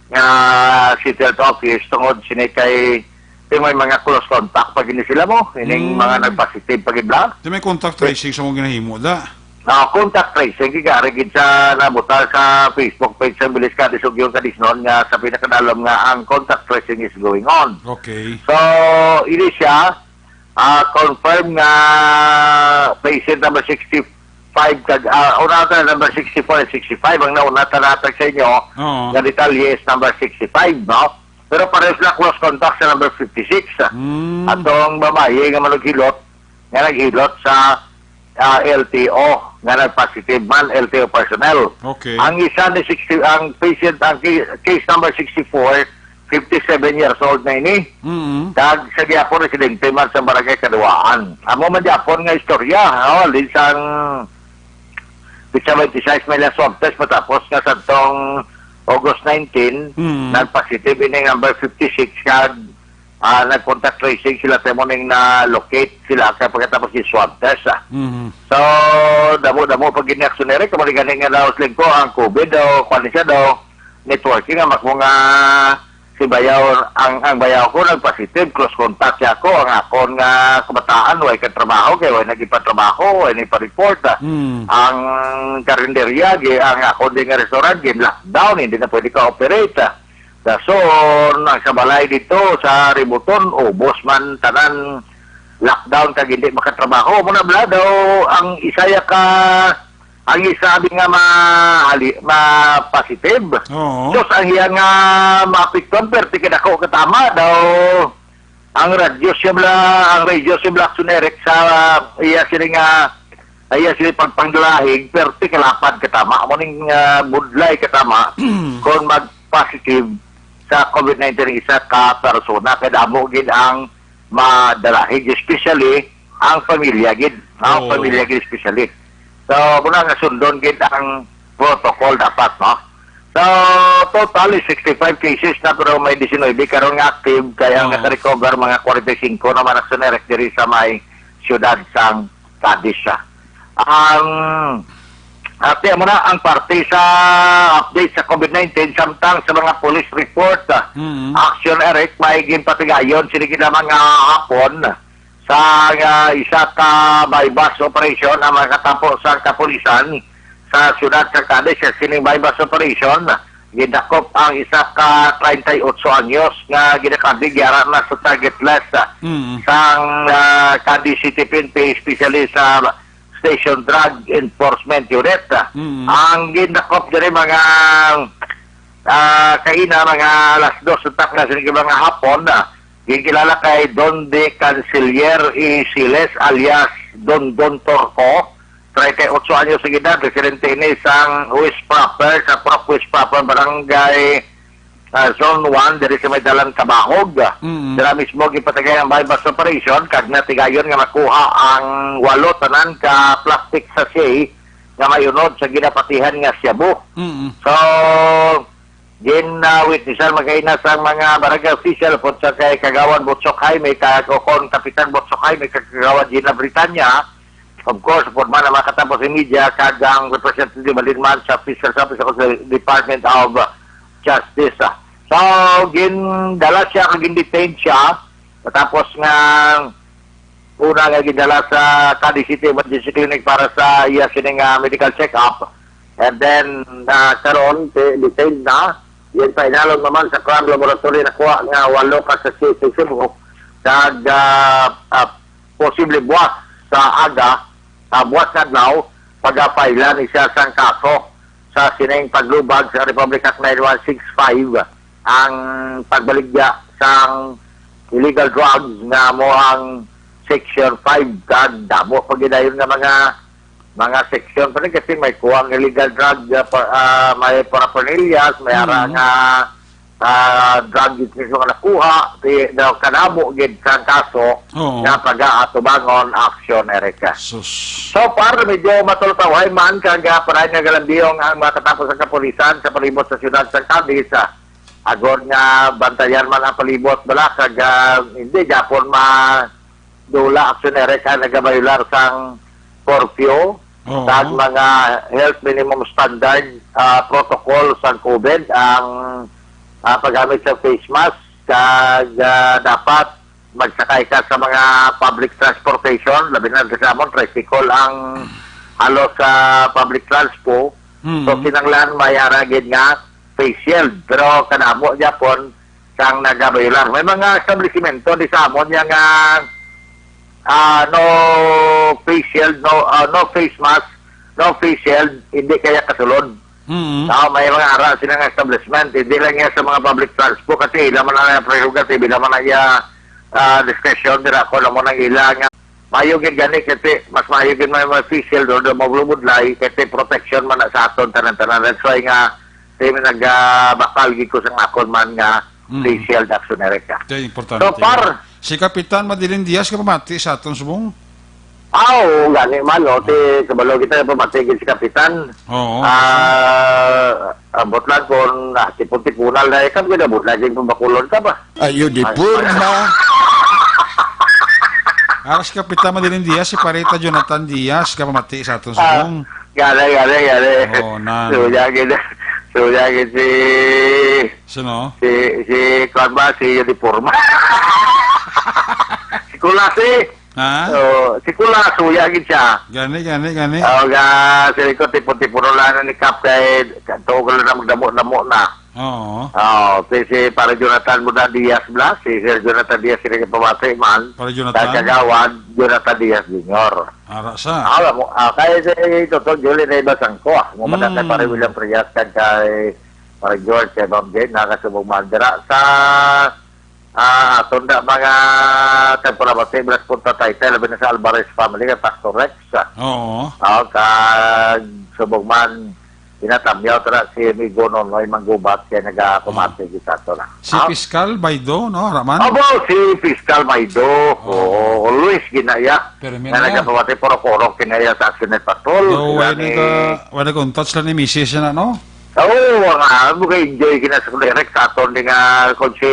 nga city health office tungod sini kay, kay may mga close contact pa gini sila mo, ining Hmm. mga nagpositive pa gid bala. Di may contact tracing sa mga ginahimo, da? Ah, contact tracing, kaya gid sa nabuta sa Facebook page sa Bilis Kadis ug yung Kadisnon nga sa pinakadalom nga ang contact tracing is going on. Okay. So, ini siya, ah, confirm nga patient number sixty-five kag, ah, una ta number sixty-four and sixty-five ang nauna ta natag sa inyo Oo. nga detalye is number sixty-five, no? Pero pares na close contact sa number fifty-six. Mm. Atong babayi nga manughilot, nga naghilot sa, ah, L T O, nga nag-positive man, L T O personnel. Okay. Ang isa ni sixty, ang patient, ang ca-, case number sixty-four, fifty-seven years old na ini. Mm. Kag sa gyapon residente man sa barangay Kaduaan. Amo man gyapon nga istorya, oh, lisang petsa twenty-six may swab test matapos nga sadtong August nineteen, Mm. nag-positive ini number fifty-six kag, ah, nag-contact tracing sila sa mo ning na-locate sila sa pagkatapos yung swab test, ah. Mhm. So, damo-damo pag gini aksyon, Eric, kamo gani nga daw lingko ang COVID daw, kwan siya daw, networking ang ako nga si bayaw, ang, ang bayaw ko nag-positive, close contact siya ako, ang akon nga kabataan, way katrabaho, kay way naging patrabaho, way ni pa-report, ah. Hmm. Ang karinderya, gi-, ang akon din nga restaurant, gin-lockdown, hindi na pwede ka-operate, ah. Dason, ang sa balay dito, sa Ributon, ubos man, tanan, lockdown, kag hindi makatrabaho. Muna bala daw, ang isaya ka, ang isa abi nga ma-, ali-, ma-positive. Oo. Sus, ang iya nga maapektuhan, perti kadako katama daw. Ang radius siya bala, ang radius siya bala, Action Eric, sa iya sini nga, iya sini pagpangdalahig, perti kalapad katama. Amo ning, ah, budlay katama kung mag-positive sa COVID nineteen ang isa ka persona. Kay damo gid ang madalahig, especially ang pamilya gid, no? Oo. Pamilya gid especially. So, muna nga sundon gid ang protocol dapat, no? So, total is sixty-five cases na, pero may diecinuebe karon nga active, kaya ang Oo. naka-recover mga forty-five naman ang sunerek diri sa may siyudad sang Cadiz, ah. Ang, ate, amo na ang parte sa update sa COVID nineteen, samtang sa mga police report, ah, Mm. Action Eric, may ginpatigayon sini gid mga hapon sa, ah, isa ka buy-bust operation ang mga katampo sa kapulisan sa siyudad sa Cadiz. Sa sining buy-bust operation, gidakop ang isa ka treinta y ocho anyos nga ginakabig yara na sa target list, ah, Mm. sang, ah, Cadiz City P N P, especially sa Station Drug Enforcement Unit. Mm. Ang gindakop diri mga, ah, kaina, mga alas dos sa takna sa mga hapon, ah, ginkilala kay Don De Canciller E. Siles alias Don Don Torco, treinta y ocho anyos ang edad, residente ini sang West Proper, sa Prof West Proper, Barangay, ah, Zone one, diri sa may Dalan Kabahog. Mm. Dira mismo gipatagay ang buy-bust operation, kag natigayon nga makuha ang walo tanan ka plastic sachet nga may unod sa ginapatihan nga shabu. Mm. So, gin, ah, witnessan magkaina sang mga barangay official, upod sa kay Kagawad Butchok Jaime, kag kon Kapitan Butchok Jaime, kag Kagawad Gina Britanya, of course, upod man ang mga katampo sa media, kag ang representative man sa Fiscal Service sa Department of Justice. So, gindala siya, kag gin-detain siya, matapos nga una nga gindala sa Cadiz City Emergency Clinic para sa iya sining, ah, medical check-up. And then, ah, karon, de-, detained na. Yan pa inalon naman sa crime laboratory, nakuha nga walo ka sachet sa shabu. Kag, ah, ah, posible buwas sa aga, ah, buwas nga adlaw, pagapailan ni siya sang kaso sa sining paglubag sa Republic Act nine one six five, ang pagbaligya sang illegal drugs nga mo ang Section five, kag damo pa gidayon nga mga, mga section pa rin kasi may kuwang illegal drug, ah, pa, ah, may paraphernalias, may ara Mm. nga ah, drug gid mismo nga nakuha, ti-, daw kadamo gid sang kaso Oo. nga pag-aatubangon, Action Erica. Sus. So far, medyo matultawhay man kag, ah, paray nga galambiyong ang mga katapos sa kapulisan sa palibot sa siyudad sa Cadiz, ah, agod nga bantayan man ang palibot bala kag, ah, hindi gyapon madula, Action Erica, nagabayular sang curfew Oo. kag mga health minimum standard, ah, protocol sang COVID, ang, ah, paggamit sa face mask, kag, ah, dapat magsakay ka sa mga public transportation, labi na sa amon, tricycle ang halos sa public transport. Mm. So, kinahanglan may ara gid nga face shield. Pero kadamo gyapon sang nagabayular. May mga establishmento di sa amon yang, ah, ah, no face shield, no, ah, no face mask, no face shield, hindi kaya kasulod. Mm. Ah, may mga ara sila nga establishment, hindi lang yan sa mga public transport kasi ila man ang prerogative, ila man ang iya, ah, discretion, dira ko lang mo nang ila nga. Mayo gid gani kasi mas mayo gid may, may face shield o daw mabulubudlay kasi protection man na sa aton tanan-tanan. That's why nga, say, nagabakal gid ko sa akon man nga Mm. face shield, Action Erica. Kaya importante So far, yan. Si Kapitan Madiling Diaz ka pamati sa aton subong? Ah, oo, gani man, no? Ti, kabalo kita nga pamati gid si Kapitan. Oo. Ah, abot lang kung, ah, tipon-tipunan na, eh, kami na, abot lang gid pambakulon ka ba? Ayo, di Ay, porma. Ara si Kapitan Madiling Diaz, si Parita Jonathan Diaz, ka pamati sa aton Ah, subong. Gani, gani, gani. Oo, nan. Suya gid, suya gid si Sino? Si, si, kuwan ba? Si Uniforma. Si Kulasi. Ha? Oh, si Kulas, suya gid siya. Gani, gani, gani. Oh, ga, si Rico, tipo-tipo na lang ni Kap kay, tuo ko lang na magdamo-damo na. Oo. Oh, si, si Pare Jonathan mo na Diaz bla, si Sir Jonathan Diaz, sila yung pamati man. Pare Jonathan? Sa Kagawad, Jonathan Diaz Junior. Ara sa? Alam mo, ah, kaya si Toto Julie na iba sang ko, ah. Mo Mm. madakay Pare William Frias, kag kay Pare George, kay Ma'am Jane, nakasubog man dira sa, ah, aton da mga tagpalabati, Blas Punta Title, labi na sa Alvarez family, kay Pastor Rex, ah. Oo. Ah, kag subog man, ginatamyaw tara si Amigo Nonoy Manggubat, kay nagakumate Oo. kita to na. Si Ah? Piskal Baido, no, Raman? Abo, si Piskal Baido. Oo. Oo, always ginaya. Pero Nga na. nagapamati puro-puro kinaya sa Action Patrol. Daw, Sila wala ni nag-, wala nag-untat sila ni misis na, no? Oo, nga, mo kay enjoy gina sa direct sa aton di nga kung si,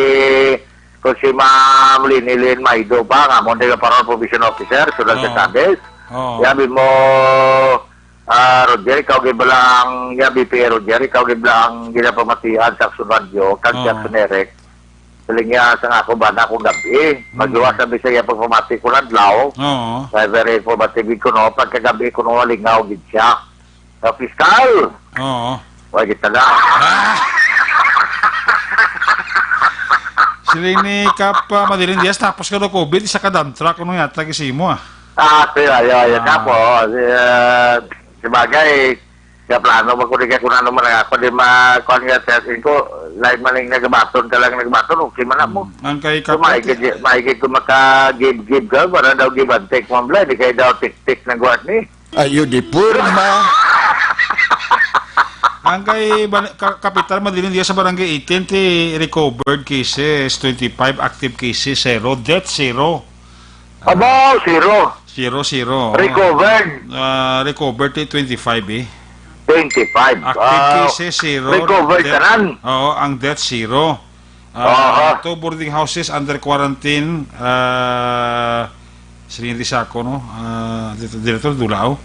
kung si Ma'am Lini Lin Maido ba, nga mo di nga parang probation officer, sulod sa Oo. Chavez. Oo. Yabi mo, ah, Roger, ikaw gid bala ang, yabi P A Roger, ikaw gid bala ang ginapamatian sa Action Radio, kag Oo. Jackson Eric. Siling niya sa nga ako ba na akong gabi. Mm. Magluwas ang Bisaya pagpamati ko na adlaw. Oo. Kaya very informative ko, no? Pagkagabi ko, no, lingaw gid siya. Sa piskal. Oo. Wa gid tala. Ah! Siling ni Kap, ah, Madiling Diaz, tapos ka daw COVID, isa ka dump truck, ano yata, gisi mo, ah? Ah, sige, ayaw, ayaw, Ah. Kap, oo. Si, ah, sabagay, sa plano, magkuligan ko na naman ang ako, di ma-, kuwan nga, testing ko, live man yung nagbaton ka lang, nagbaton, okay man na mo. Mm. Ang kay So, Kap, maigit, maigit ko maka-give-give ka, para daw give and take, man, bla, di kayo daw tik-tik ng guard ni. Ayo di porma. Ang kay Ban-, Ka-, Kapitan Madiling Diaz sa Barangay eighteen, ti recovered cases, twenty-five, active cases, zero, death, zero. Aba, zero. Zero, zero. Recovered. Ah, recovered, ti twenty-five, eh. Twenty-five. Active Ah, cases, zero. Recovered Death, tanan. Oo, ang death, zero. Ah, Aha. Two boarding houses under quarantine. Ah, sige, di sa ako, no? Ah, dito, dito, Dulao.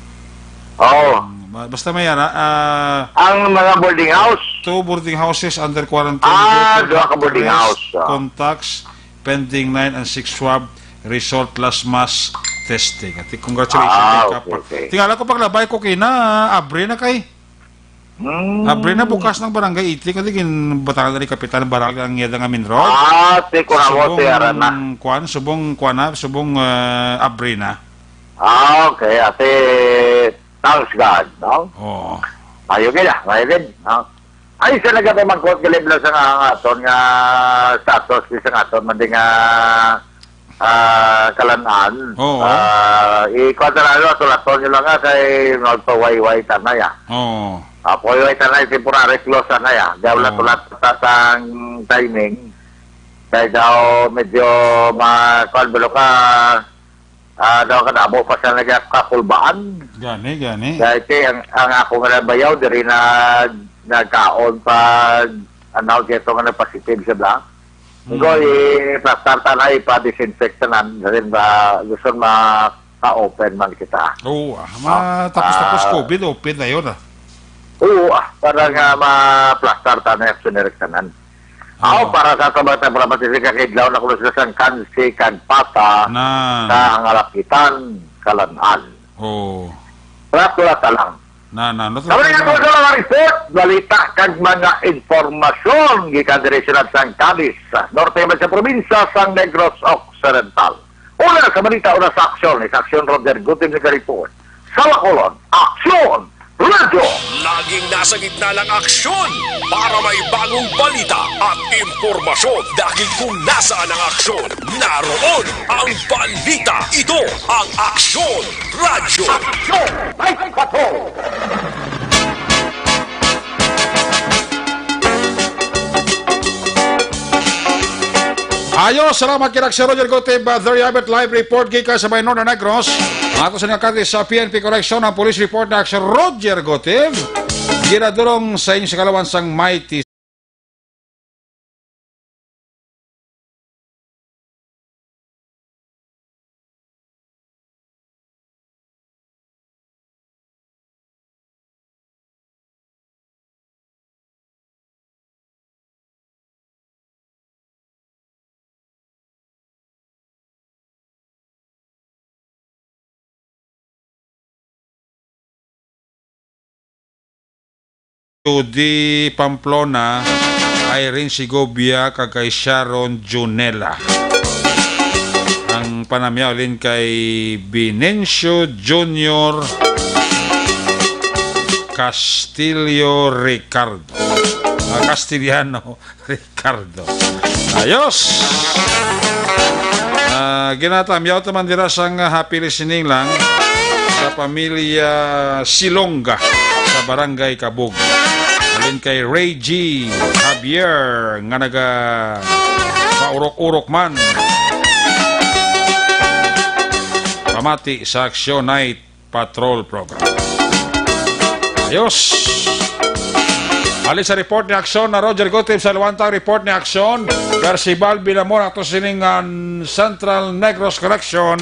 Oo. Mm, ba-, basta may ara, ah, Ang mga boarding house. two boarding houses under quarantine Ah, due to duha ka boarding test house, ah. contacts pending nine and six swab result last mass testing. Ati, congratulations, Ah, kay Kap. okay, okay. Tingala ko paglabay ko kay na, abre na kay. Hmm. Abre na bukas ng barangay eighteen, kasi ginbatangan na ni Kapitan Baral ang iya nga main road. Ah, si Kuramo, Subong si Arana. Kwan, subong kwan na, subong, ah, abre na. Ah, okay. Ate, thanks God, no? Oo. Mayo gid, ah, mayo gid, no? Ay, sa nagapamangkot, galib lang sa nga, nga aton nga status, sa nga aton man din nga ah, Kalan-an. Oo. Ah, ikuha na lang, sulaton nyo lang nga kay magpawayway tanay, ah. Oo. Ah, pawayway tanay, temporary close tanay, ah. Di wala Oo. tulat sa sang timing. Kay daw medyo ma-, kuwan, bilo ka, ah, daw kadamo pa siya nagkakapulbaan. Gani, gani. Dahil kay ang, ang ako nga nabayaw, diri na nagkaon pag announce ito nga nag-positive siya, bla. Go, Mm. i-plaster ta na, ipa-disinfect tanan. Dahil ba, gusto ma-open man kita. Oo, ah. Ma-, Ah, tapos, tapos ah. COVID, open na yun, ah. Oo, ah. Para nga Mm. ma-plaster ta na yung tanan. Oo. Aw, para sa tabang-tabang, para matisig ka kay Dlaw na kuno sila sang kansi kag pata Nan. sa Hangalapitan, Kalan-an. Oo. Wala, wala ta lang. Na, na, no, Kami nga wala. Sa mga report, balita kag mga impormasyon gikan diri siyudad sang Cadiz, sa norte man sa probinsya sang Negros Occidental. Una sa balita, una sa aksyon, ni sa aksyon Roger Gutim nga report. Sa Bacolod, aksyon! Radyo! Laging nasa gitna ng aksyon para may bagong balita at impormasyon. Dahil kung nasaan ang aksyon, naroon ang balita. Ito ang Aksyon Radyo. Aksyon! May patrol! Ayos, salamat kay Sir Roger Gotib. Uh, there you have it, live report gikan sa may Northern Negros. Ato sa nga kati sa P N P Correction, ang police report na Sir Roger Gotib. Ginadulong sa inyo sa kalawan sang Mighty. Judy Pamplona, Irene Segovia, kag kay Sharon Junela. Ang panamyaw lin kay Binencio Junior Castillo Ricardo. Ah, Castellano. Ricardo. Ayos! Ah, ginatamyaw ta man dira sang happy listening lang sa pamilya Silonga sa Barangay Kabug. Alin kay Ray G Javier nga naga paurok-urok man. Pamati sa Aksyon Night Patrol Program. Ayos. Halin sa report ni Aksyon na Roger Gutib sa Luwantang report ni Aksyon, Percival Bilamor ato sining, ah, Central Negros Correction.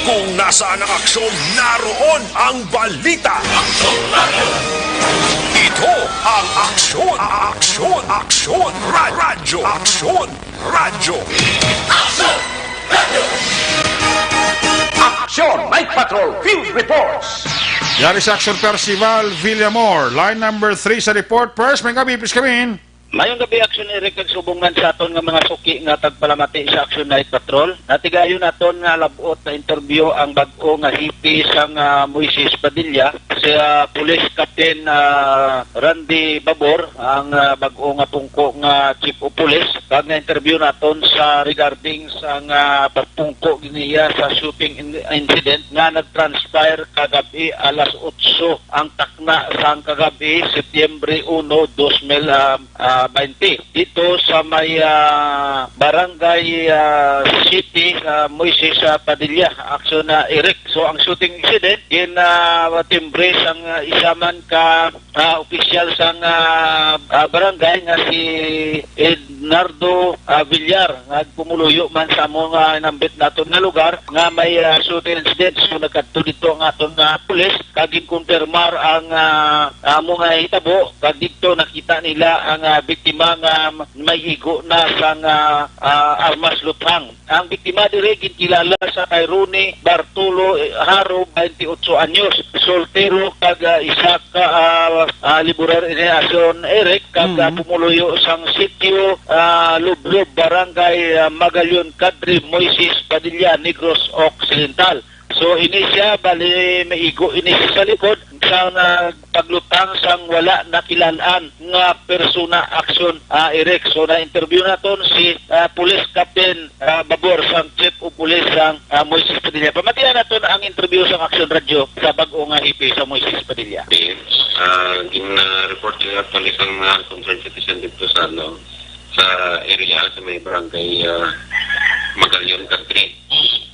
Kung nasaan ang aksyon, naroon ang balita. Ito ang aksyon, aksyon, aksyon, ra-, radyo, aksyon. Radyo. Aksyon! Aksyon! Night Patrol Field Reports! Yari sa Aksyon Percival Villamor. Line number three sa report. First, may gabi, please come in. Mayong gabi, Aksyon Eric, kag subong man sa aton nga mga suki nga tagpalamati sa Aksyon Night Patrol. Natigayon naton nga labot na interview ang bag-o nga hipi sang, ah, Moises Padilla, si, ah, Police Captain, ah, Randy Babor, ang, ah, bag-o nga pungko nga Chief of Police, kag na-interview naton sa regarding sa nga pagpungko giniya sa shooting in-, incident nga nag-transpire kagabi alas otso ang takna sang kagabi, Setyembre uno, dos mil, ah, ah, baynte, dito sa may, ah, Barangay, ah, City, sa Moises, ah, Padilla. Aksyon na, Eric. So, ang shooting incident, gin, ah, timbre sang, ah, isa man ka ah, opisyal sang, ah, ah, barangay nga si Ednardo, ah, Villar, nga pumuluyo man sa amo nga inambit naton nga lugar nga may, ah, shooting incident. So, nagkadto dito ang aton nga pulis kag ginkonfirmar ang, ah, amo nga hitabo, kag dito nakita nila ang, ah, biktima nga may igo na sang, ah, ah, armas luthang. Ang biktima diri ginkilala sa kay Ronnie Bartolo Haro, twenty-eight anyos, soltero kag, ah, isa ka, ah, ah, laborer ini, Aksyon Eric, kag, ah, Mhm. pumuluyo sang sitio, ah, Lublob, Barangay, ah, Magallon, Kadre Moises Padilla, Negros Occidental. So, ini siya, bali, maigo ini siya sa likod sa nagpaglutang sang wala nakilalan nga persona, aksyon, ah, Eric. So, na-interview naton si, ah, Police Captain, ah, Babor sang Chief of Police sang, ah, Moises Padilla. Pamatian naton ang interview sang Aksyon Radyo sa bag-o nga hepe sa Moises Padilla. Di, ah, gin, ah, report niya actually sang, ah, concerned citizen dito sa, ano, sa area, sa may barangay, ah, Magallon Country,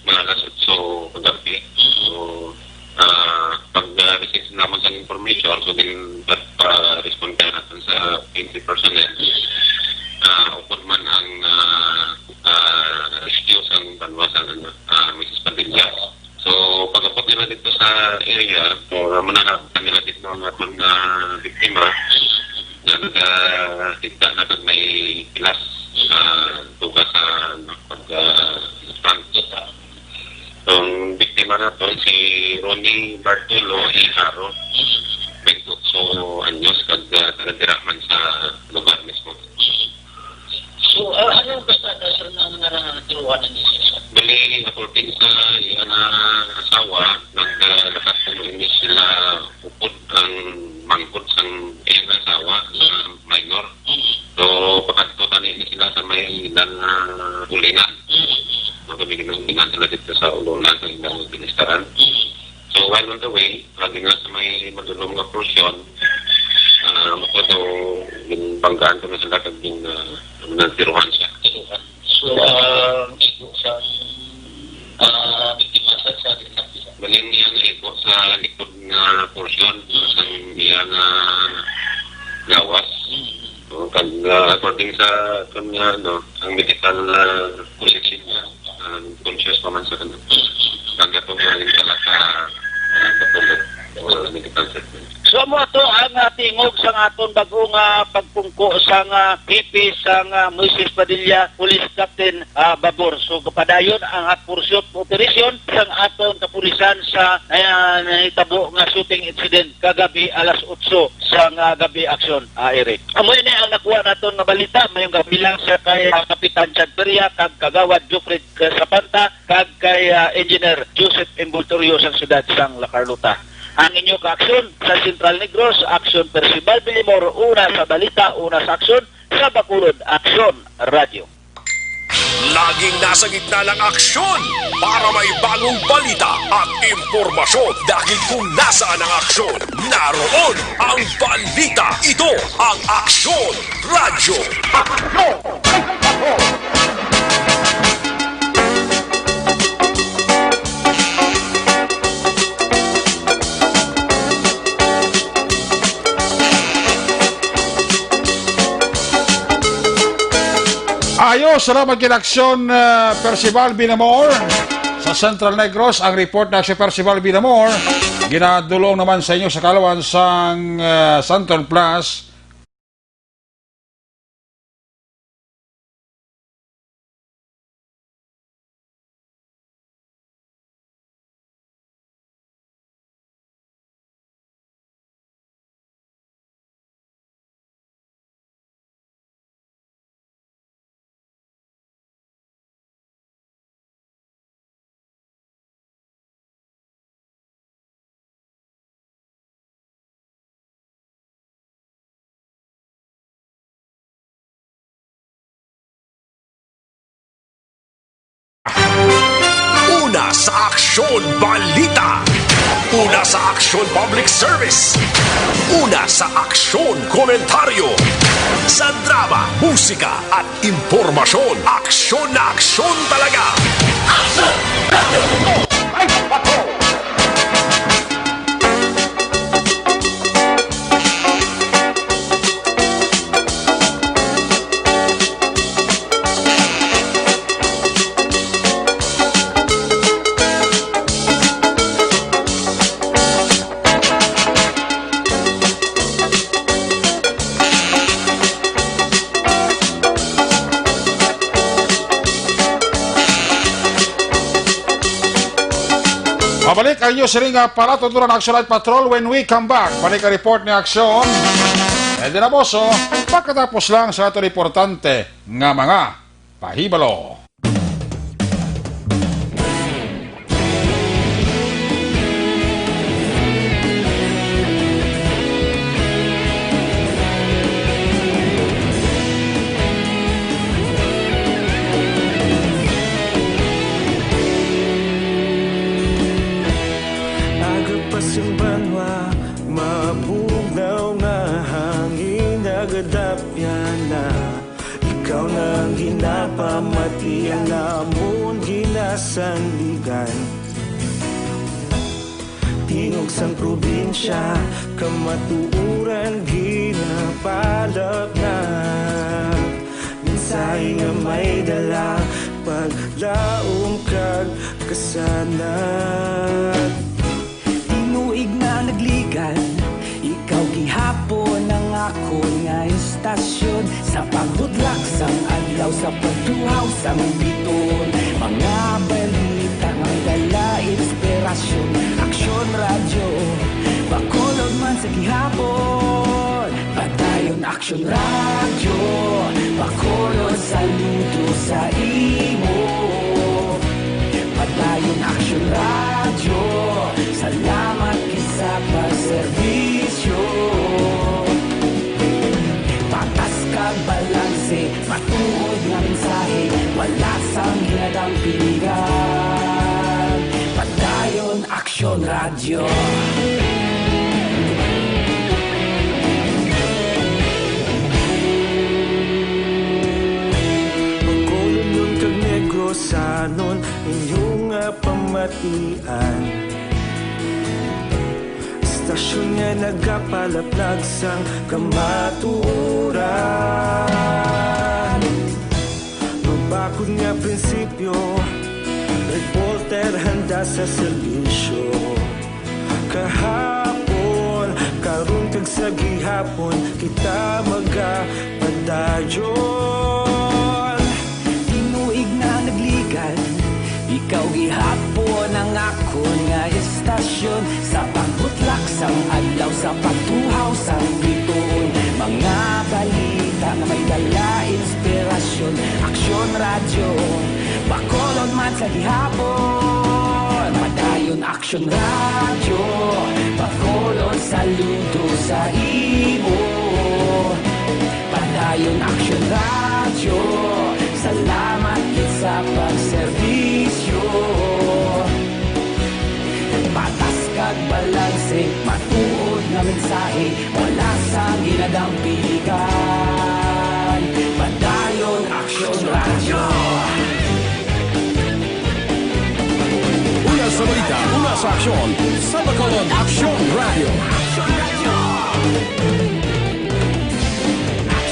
mga alas otso kagabi. So, ah, pag, ah, receive naman sa information, so din pa-, pa-respond tayo natin sa P N P personnel. Ah, upod man ang, ah, ah, rescue sang banwa sang, ano, ah, Misis Padilla. So, pag-abot nila dito sa area, so, mananap nila dito ang aton nga biktima. Nga nagatigda na kag may pilas, ah, tuga sa, ano, pag, ah, front. So, ang biktima naton si Ronnie Bartolo Iharo, twenty-eight anyos, kag, ah, taga dira man sa lugar mismo. So, ah, ano ang basta na, sir, na nga natiruhan na niya, sir? Bali, according sa iya nga asawa, naglakat kuno ini sila upod ang manghod sang iya nga asawa nga minor. Mm. So, pakadto tani ini sila sa may ilang, ah, ulingan. Mm. Magkabigin ng ulingan sila dito sa ulonan sa ilang binistaran. Mm. So, while on the way, lagi na sa may madulom nga porsyon, ah, mako daw, ginbanggaan ko na sila kag gin, ah, nagtiruhan siya. Tiruhan. So, ah, igo sa, ah, biktima sa, sa ginamit. Bali niya nga igo sa likod nga porsyon, sa iya nga gawas. Mm. O, kag, ah, according sa, kung nga, ano, ang medical, ah, condition niya, ah, conscious pa man sa kanya. Kag ato nga yung dala sa, ah, patulog. Wala na medical treatment. So, amo ato ang, ah, tingog sang aton bag-o nga pagpungko sang, ah, hepe sang, ah, Moises Padilla, Police Captain, ah, Babor. So, padayon ang, ah, pursuit operation sang aton kapulisan sa, ah, nahitabo nga shooting incident kagabi alas otso sang, ah, gabi, aksyon, ah, Eric. Amo ini ang nakuha naton nga balita. Mayong gabi lang sa kay, ah, Kapitan Chad Peria kag Kagawad Jufred Sapanta kag kay, ah, Engineer Joseph Envoltorio sang siyudad sang La Carlota. Ang inyo kaaksyon sa Central Negros, Aksyon Percival Villamor, una sa balita, una sa aksyon, sa Bacolod, Aksyon Radyo. Laging nasa gitna ng aksyon para may bagong balita at impormasyon, dahil kung nasaan ang aksyon, naroon ang balita. Ito ang Aksyon Radyo. Ayo, salamat gid, Aksyon, ah, Percival Binamor. Sa Central Negros, ang report na si Percival Binamor. Ginadulong naman sa inyo sa kalawan sang, ah, Santon Plus. Una sa Aksyon Balita. Una sa Aksyon Public Service. Una sa Aksyon Komentaryo. Sa drama, musika at impormasyon, aksyon na aksyon talaga. Aksyon! Aksyon! Ay, patrol! Mabalik ang inyo siring nga palatuntunan, Aksyon Light Patrol, when we come back. Balik ang report ni Aksyon. Hindi na, boss, oh. Pagkatapos lang sa aton importante nga mga pahibalo. sanligan. Tingog sang probinsya, kamatuoran ginapalapnag. Mensahe nga may dala, paglaom kag kasanag. Tinuig na nagligan, ikaw gihapon ang akon nga istasyon. Sa paghudlak sang adlaw, sa pagtuhaw sang bituon, mga balita nga may dala inspirasyon. Aksyon Radyo, Bacolod man sa gihapon. Padayon Aksyon Radyo, Bacolod, saludo sa imo. Padayon Aksyon Radyo, salamat gid sa pagserbisyo. Patas kag balanse, matuod nga mensahe, wala sang ginadampigan. Padayon Aksyon Radyo. Bacolodnon kag Negrosanon, inyo nga pamatian. Istasyon nga nagapalapnag sang kamatuoran. Mabakod nga prinsipyo, reporter handa sa serbisyo. Kahapon, karon kag sa gihapon, kita magapadayon. Tinuig na nagligan, ikaw gihapon ang akon nga istasyon. Sa pagbutlak sang adlaw, sa pagtuhaw sang bituon, mga balita nga may dala inspirasyon. Aksyon Radyo, Bacolod man sa gihapon. Padayon Aksyon Radyo, Bacolod, saludo sa imo. Padayon Aksyon Radyo, salamat gid sa pagserbisyo. Patas kag balanse, matuod nga mensahe, wala sang ginadampigan. Padayon Aksyon Radyo. Una sa balita, una sa aksyon, sa Bacolod Aksyon Radyo.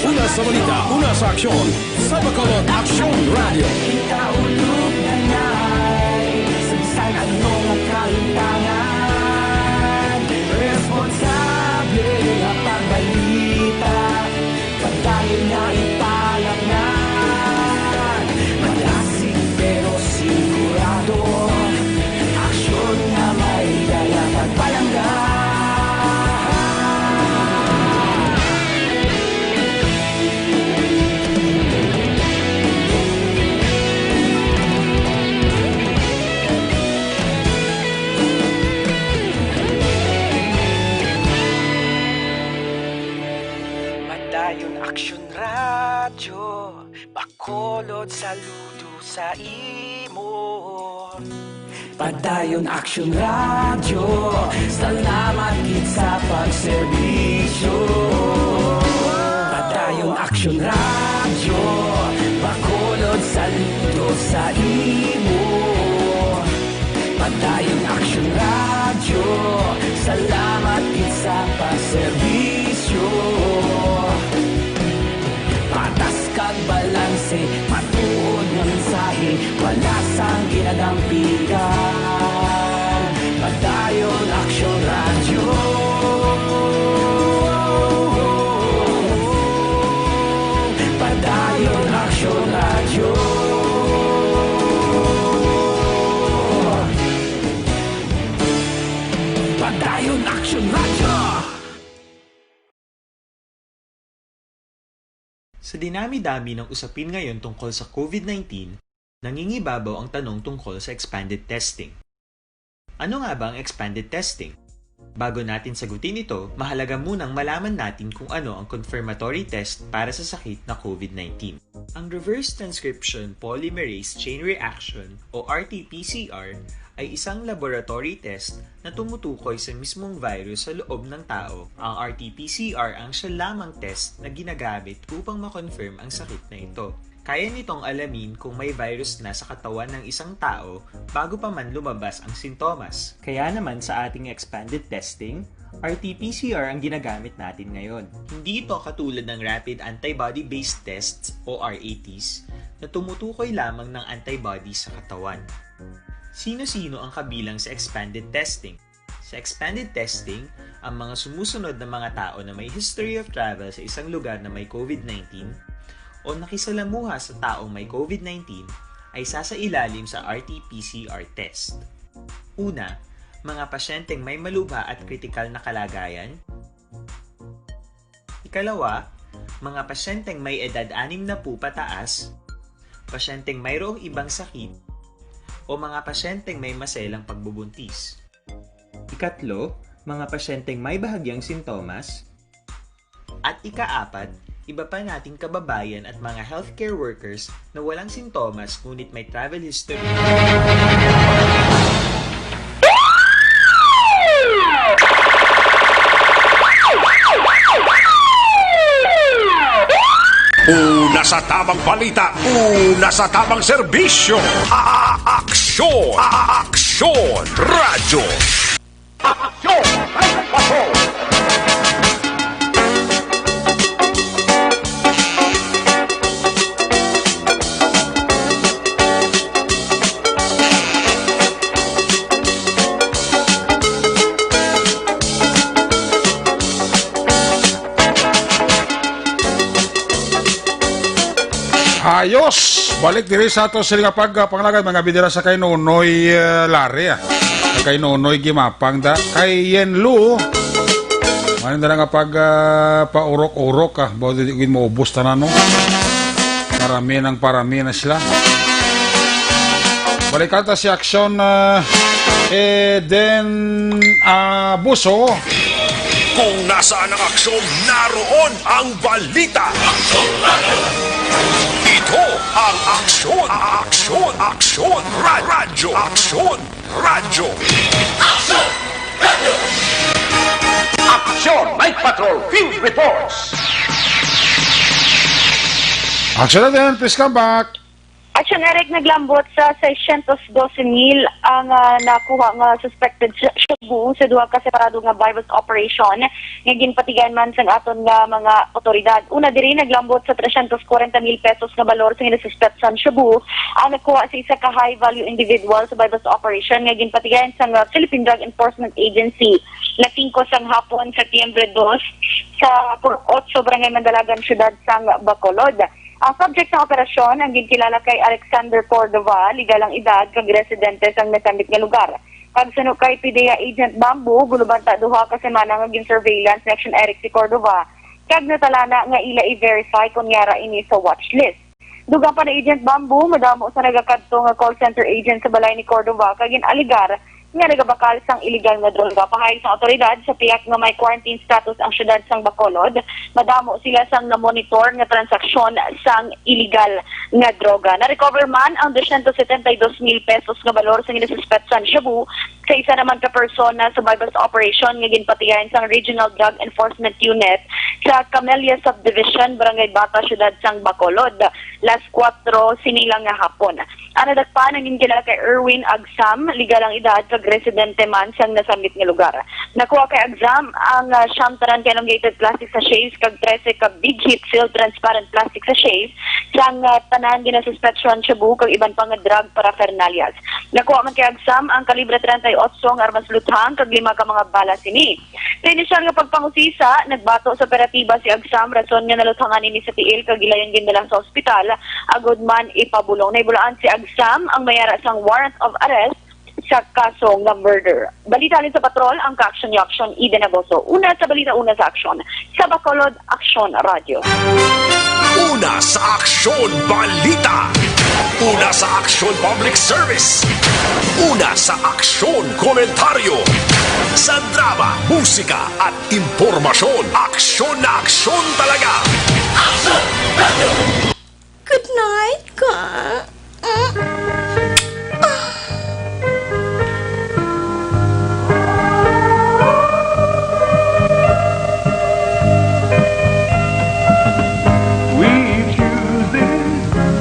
Una sa balita, una sa aksyon, sa Bacolod Aksyon Radyo. Kita ulog na nay, sa bisan ano nga kalimtangan, responsable nga pagbalita, padayon nga ipalapngan. Malasig pero sigurado, aksyon nga may dala pagpalangga. Padayon Aksyon Radyo, Bacolod, saludo sa imo. Padayon Aksyon Radyo, salamat gid sa pagserbisyo. Padayon Aksyon Radyo, Bacolod, saludo sa imo. Padayon Aksyon Radyo, salamat gid sa pagserbisyo. Patas kag balanse, matuod nga mensahe, wala sang ginadampigan. Padayon Aksyon Radyo. Padayon Aksyon Radyo. Padayon Aksyon Radyo. Sa dinami-dami ng usapin ngayon tungkol sa COVID nineteen, nangingibabaw ang tanong tungkol sa expanded testing. Ano nga ba ang expanded testing? Bago natin sagutin ito, mahalaga munang malaman natin kung ano ang confirmatory test para sa sakit na COVID nineteen. Ang reverse transcription polymerase chain reaction o R T P C R ay isang laboratory test na tumutukoy sa mismong virus sa loob ng tao. Ang R T P C R ang siya lamang test na ginagamit upang ma-confirm ang sakit na ito. Kaya nitong alamin kung may virus na sa katawan ng isang tao bago pa man lumabas ang sintomas. Kaya naman sa ating expanded testing, R T P C R ang ginagamit natin ngayon. Hindi ito katulad ng rapid antibody-based tests o R A Ts na tumutukoy lamang ng antibodies sa katawan. Sino-sino ang kabilang sa expanded testing? Sa expanded testing, ang mga sumusunod na mga tao na may history of travel sa isang lugar na may COVID nineteen o nakisalamuha sa taong may COVID nineteen ay sasailalim sa R T P C R test. Una, mga pasyenteng may malubha at kritikal na kalagayan. Ikalawa, mga pasyenteng may edad anim na po pataas, pasyenteng mayroong ibang sakit, o mga pasyenteng may maselang pagbubuntis. Ikatlo, mga pasyenteng may bahagyang sintomas. At ikaapat, iba pa nating kababayan at mga healthcare workers na walang sintomas ngunit may travel history. Una sa tamang balita, una sa tamang serbisyo. A-, a-, aksyon, a-, a-, aksyon, radyo. Aksyon! Ay, aksyon! Ayos! Balik diri sa ato sila nga pag, ah, pangalagad, mga bidira sa kay Nonoy, ah, Lare, ah. Kay Nonoy Gimapang da. Kay Yen Lu, ano na lang nga pag, ah, paurok-urok, ah. Bawa di, di, maubos tanan, no? Parami ng parami na sila. Balikan ta si Aksyon, ah, Eden, ah, Buso. Kung nasaan ang aksyon, naroon ang balita. Ito ang Aksyon, Aksyon, Aksyon, Ra-, Radyo, Aksyon, Radyo. Aksyon! Night Patrol Field Reports! Aksyon natin, please come back. Aksyon, Eric, naglambot sa sesyentos dose mil ang, ah, nakuha nga suspected sh-, shabu sa duha ka separado nga buy-bust operation nga ginpatigayon man sang aton nga mga otoridad. Una diri, naglambot sa tresyentos kwarenta mil pesos nga balor sa ginasuspet sang shabu ang nakuha sa isa ka high-value individual sa buy-bust operation nga ginpatigayon sang, ah, Philippine Drug Enforcement Agency, las singko sang hapon, Setyembre dos, sa Purok Otso, Barangay Mandalagan, Siyudad sang Bacolod. Ang subject sa operasyon ang ginkilala kay Alexander Cordova, legal ang edad, kag residente sang nasambit nga lugar. Kag suno kay PDEA Agent Bamboo, gulubanta duha ka semana nga gin-surveillance ni Aksyon Eric si Cordova, kag natalana nga ila i-verify kon yara ini sa watch list. Dugang pa ni Agent Bamboo, madamo sa nagakadto nga call center agent sa balay ni Cordova kag gin-alegar nga nagabakal sang iligal nga droga. Pahail sang awtoridad, sa pihak nga may quarantine status ang siyudad sang Bacolod, madamo sila sang namonitor nga transaksyon sang iligal nga droga. Na-recover man ang dosyentos setenta y dos mil pesos nga balor sa ginasuspet sang shabu sa isa naman ka persona sa buy-bust operation nga ginpatigayon sang Regional Drug Enforcement Unit sa Camellia Subdivision, Barangay Bata, siyudad sang Bacolod, las kuwatro sini lang nga hapon. Ang nadakpan ang ginkilala kay Erwin Agsam, legal ang edad, kag residente man sang nasambit nga lugar. Nakuha kay Agsam ang, ah, siyam tanan ka elongated plastic sachets kag trese ka big heat sealed transparent plastic sachets sang, ah, tanan ginasuspetsyon shabu kag iban pa nga drug paraphernalias. Nakuha man kay Agsam ang kalibre treinta y ocho nga armas luthang kag lima ka mga bala sini. Sa inisyal nga pagpangusisa, nagbato sa operatiba si Agsam rason nga naluthangan ini sa tiil kag gilayon gindala sa ospital agod man ipabulong. Nahibaluan si Agsam ang may ara sang warrant of arrest sa kaso nga murder. Balita halin sa patrol, ang ka-aksyon ni Aksyon, Eden Agoso. Una sa balita, una sa aksyon. Sa Bacolod, Aksyon Radyo. Una sa aksyon, balita. Una sa aksyon, public service. Una sa aksyon, komentaryo. Sa drama, musika, at impormasyon, aksyon na aksyon talaga. Aksyon Radyo! Good night, ka. Mm. Ah. We choose this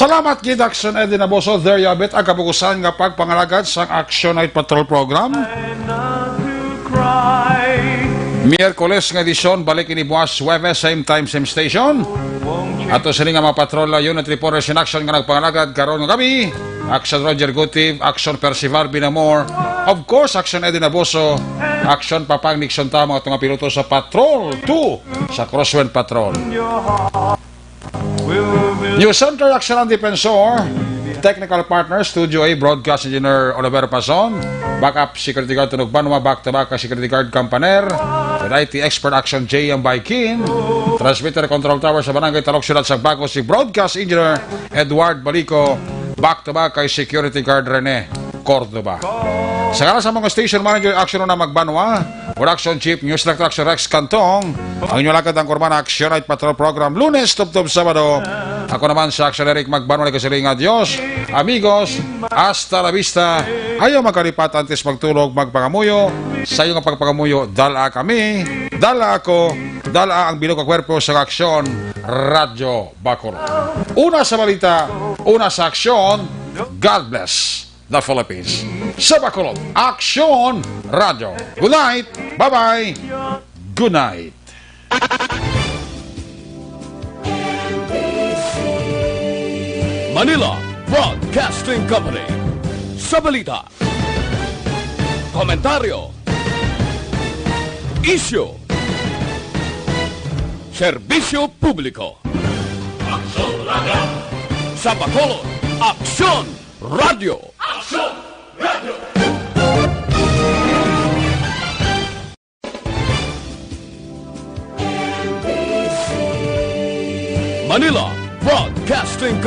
Salamat gid, Action Eddie Naboso. There you have it, ang kabukusan nga pagpangalagad sang Action Night Patrol Program. Miyerkules nga edisyon, balik ini buwas Huwebes, same time, same station. Ato sini nga mga patrol, unit reporters in action nga nagpangalagad karon nga gabi. Action Roger Gutiv, Action Percival Binamor, of course, Action Eddie Naboso, Action Papang Nixon Tama, ato nga piloto sa Patrol two sa Crosswind Patrol. News Center, Action ang Defensor. Technical partner, Studio A, Broadcast Engineer Oliver Pason. Backup Security Guard Tunog Banwa, back to back kay Security Guard Campaner. With I T expert, Action J M Baikin. Transmitter Control Tower sa Barangay Talok, Siyudad sa Bago, si Broadcast Engineer Edward Balico. Back to back kay Security Guard Rene Cordoba. Sa ngalan sa mga station manager, Action Una Magbanwa, Production Chief, News Director, Action Rex Cantong, ang inyong lagad ang Kurban Action Night Patrol Program, Lunes tubtob Sabado. Ako naman sa Action Eric Magbanwa, nagkasiling nga, "Adios, amigos, hasta la vista." Ayaw magkalipat antes magtulog, magpangamuyo. Sa iyo nga pagpangamuyo, dala kami, dala ako, dala ang bilog nga kwerpo sa Aksyon Radyo Bacolod. Una sa balita, una sa aksyon. God bless the Philippines. Sa Bacolod, Aksyon Radyo. Good night. Bye-bye. Good night. Manila Broadcasting Company. Sa balita, komentaryo, isyu, serbisyo publiko. Aksyon Radyo. Sa Bacolod, Aksyon Radyo. Aksyon Radyo. Manila Broadcasting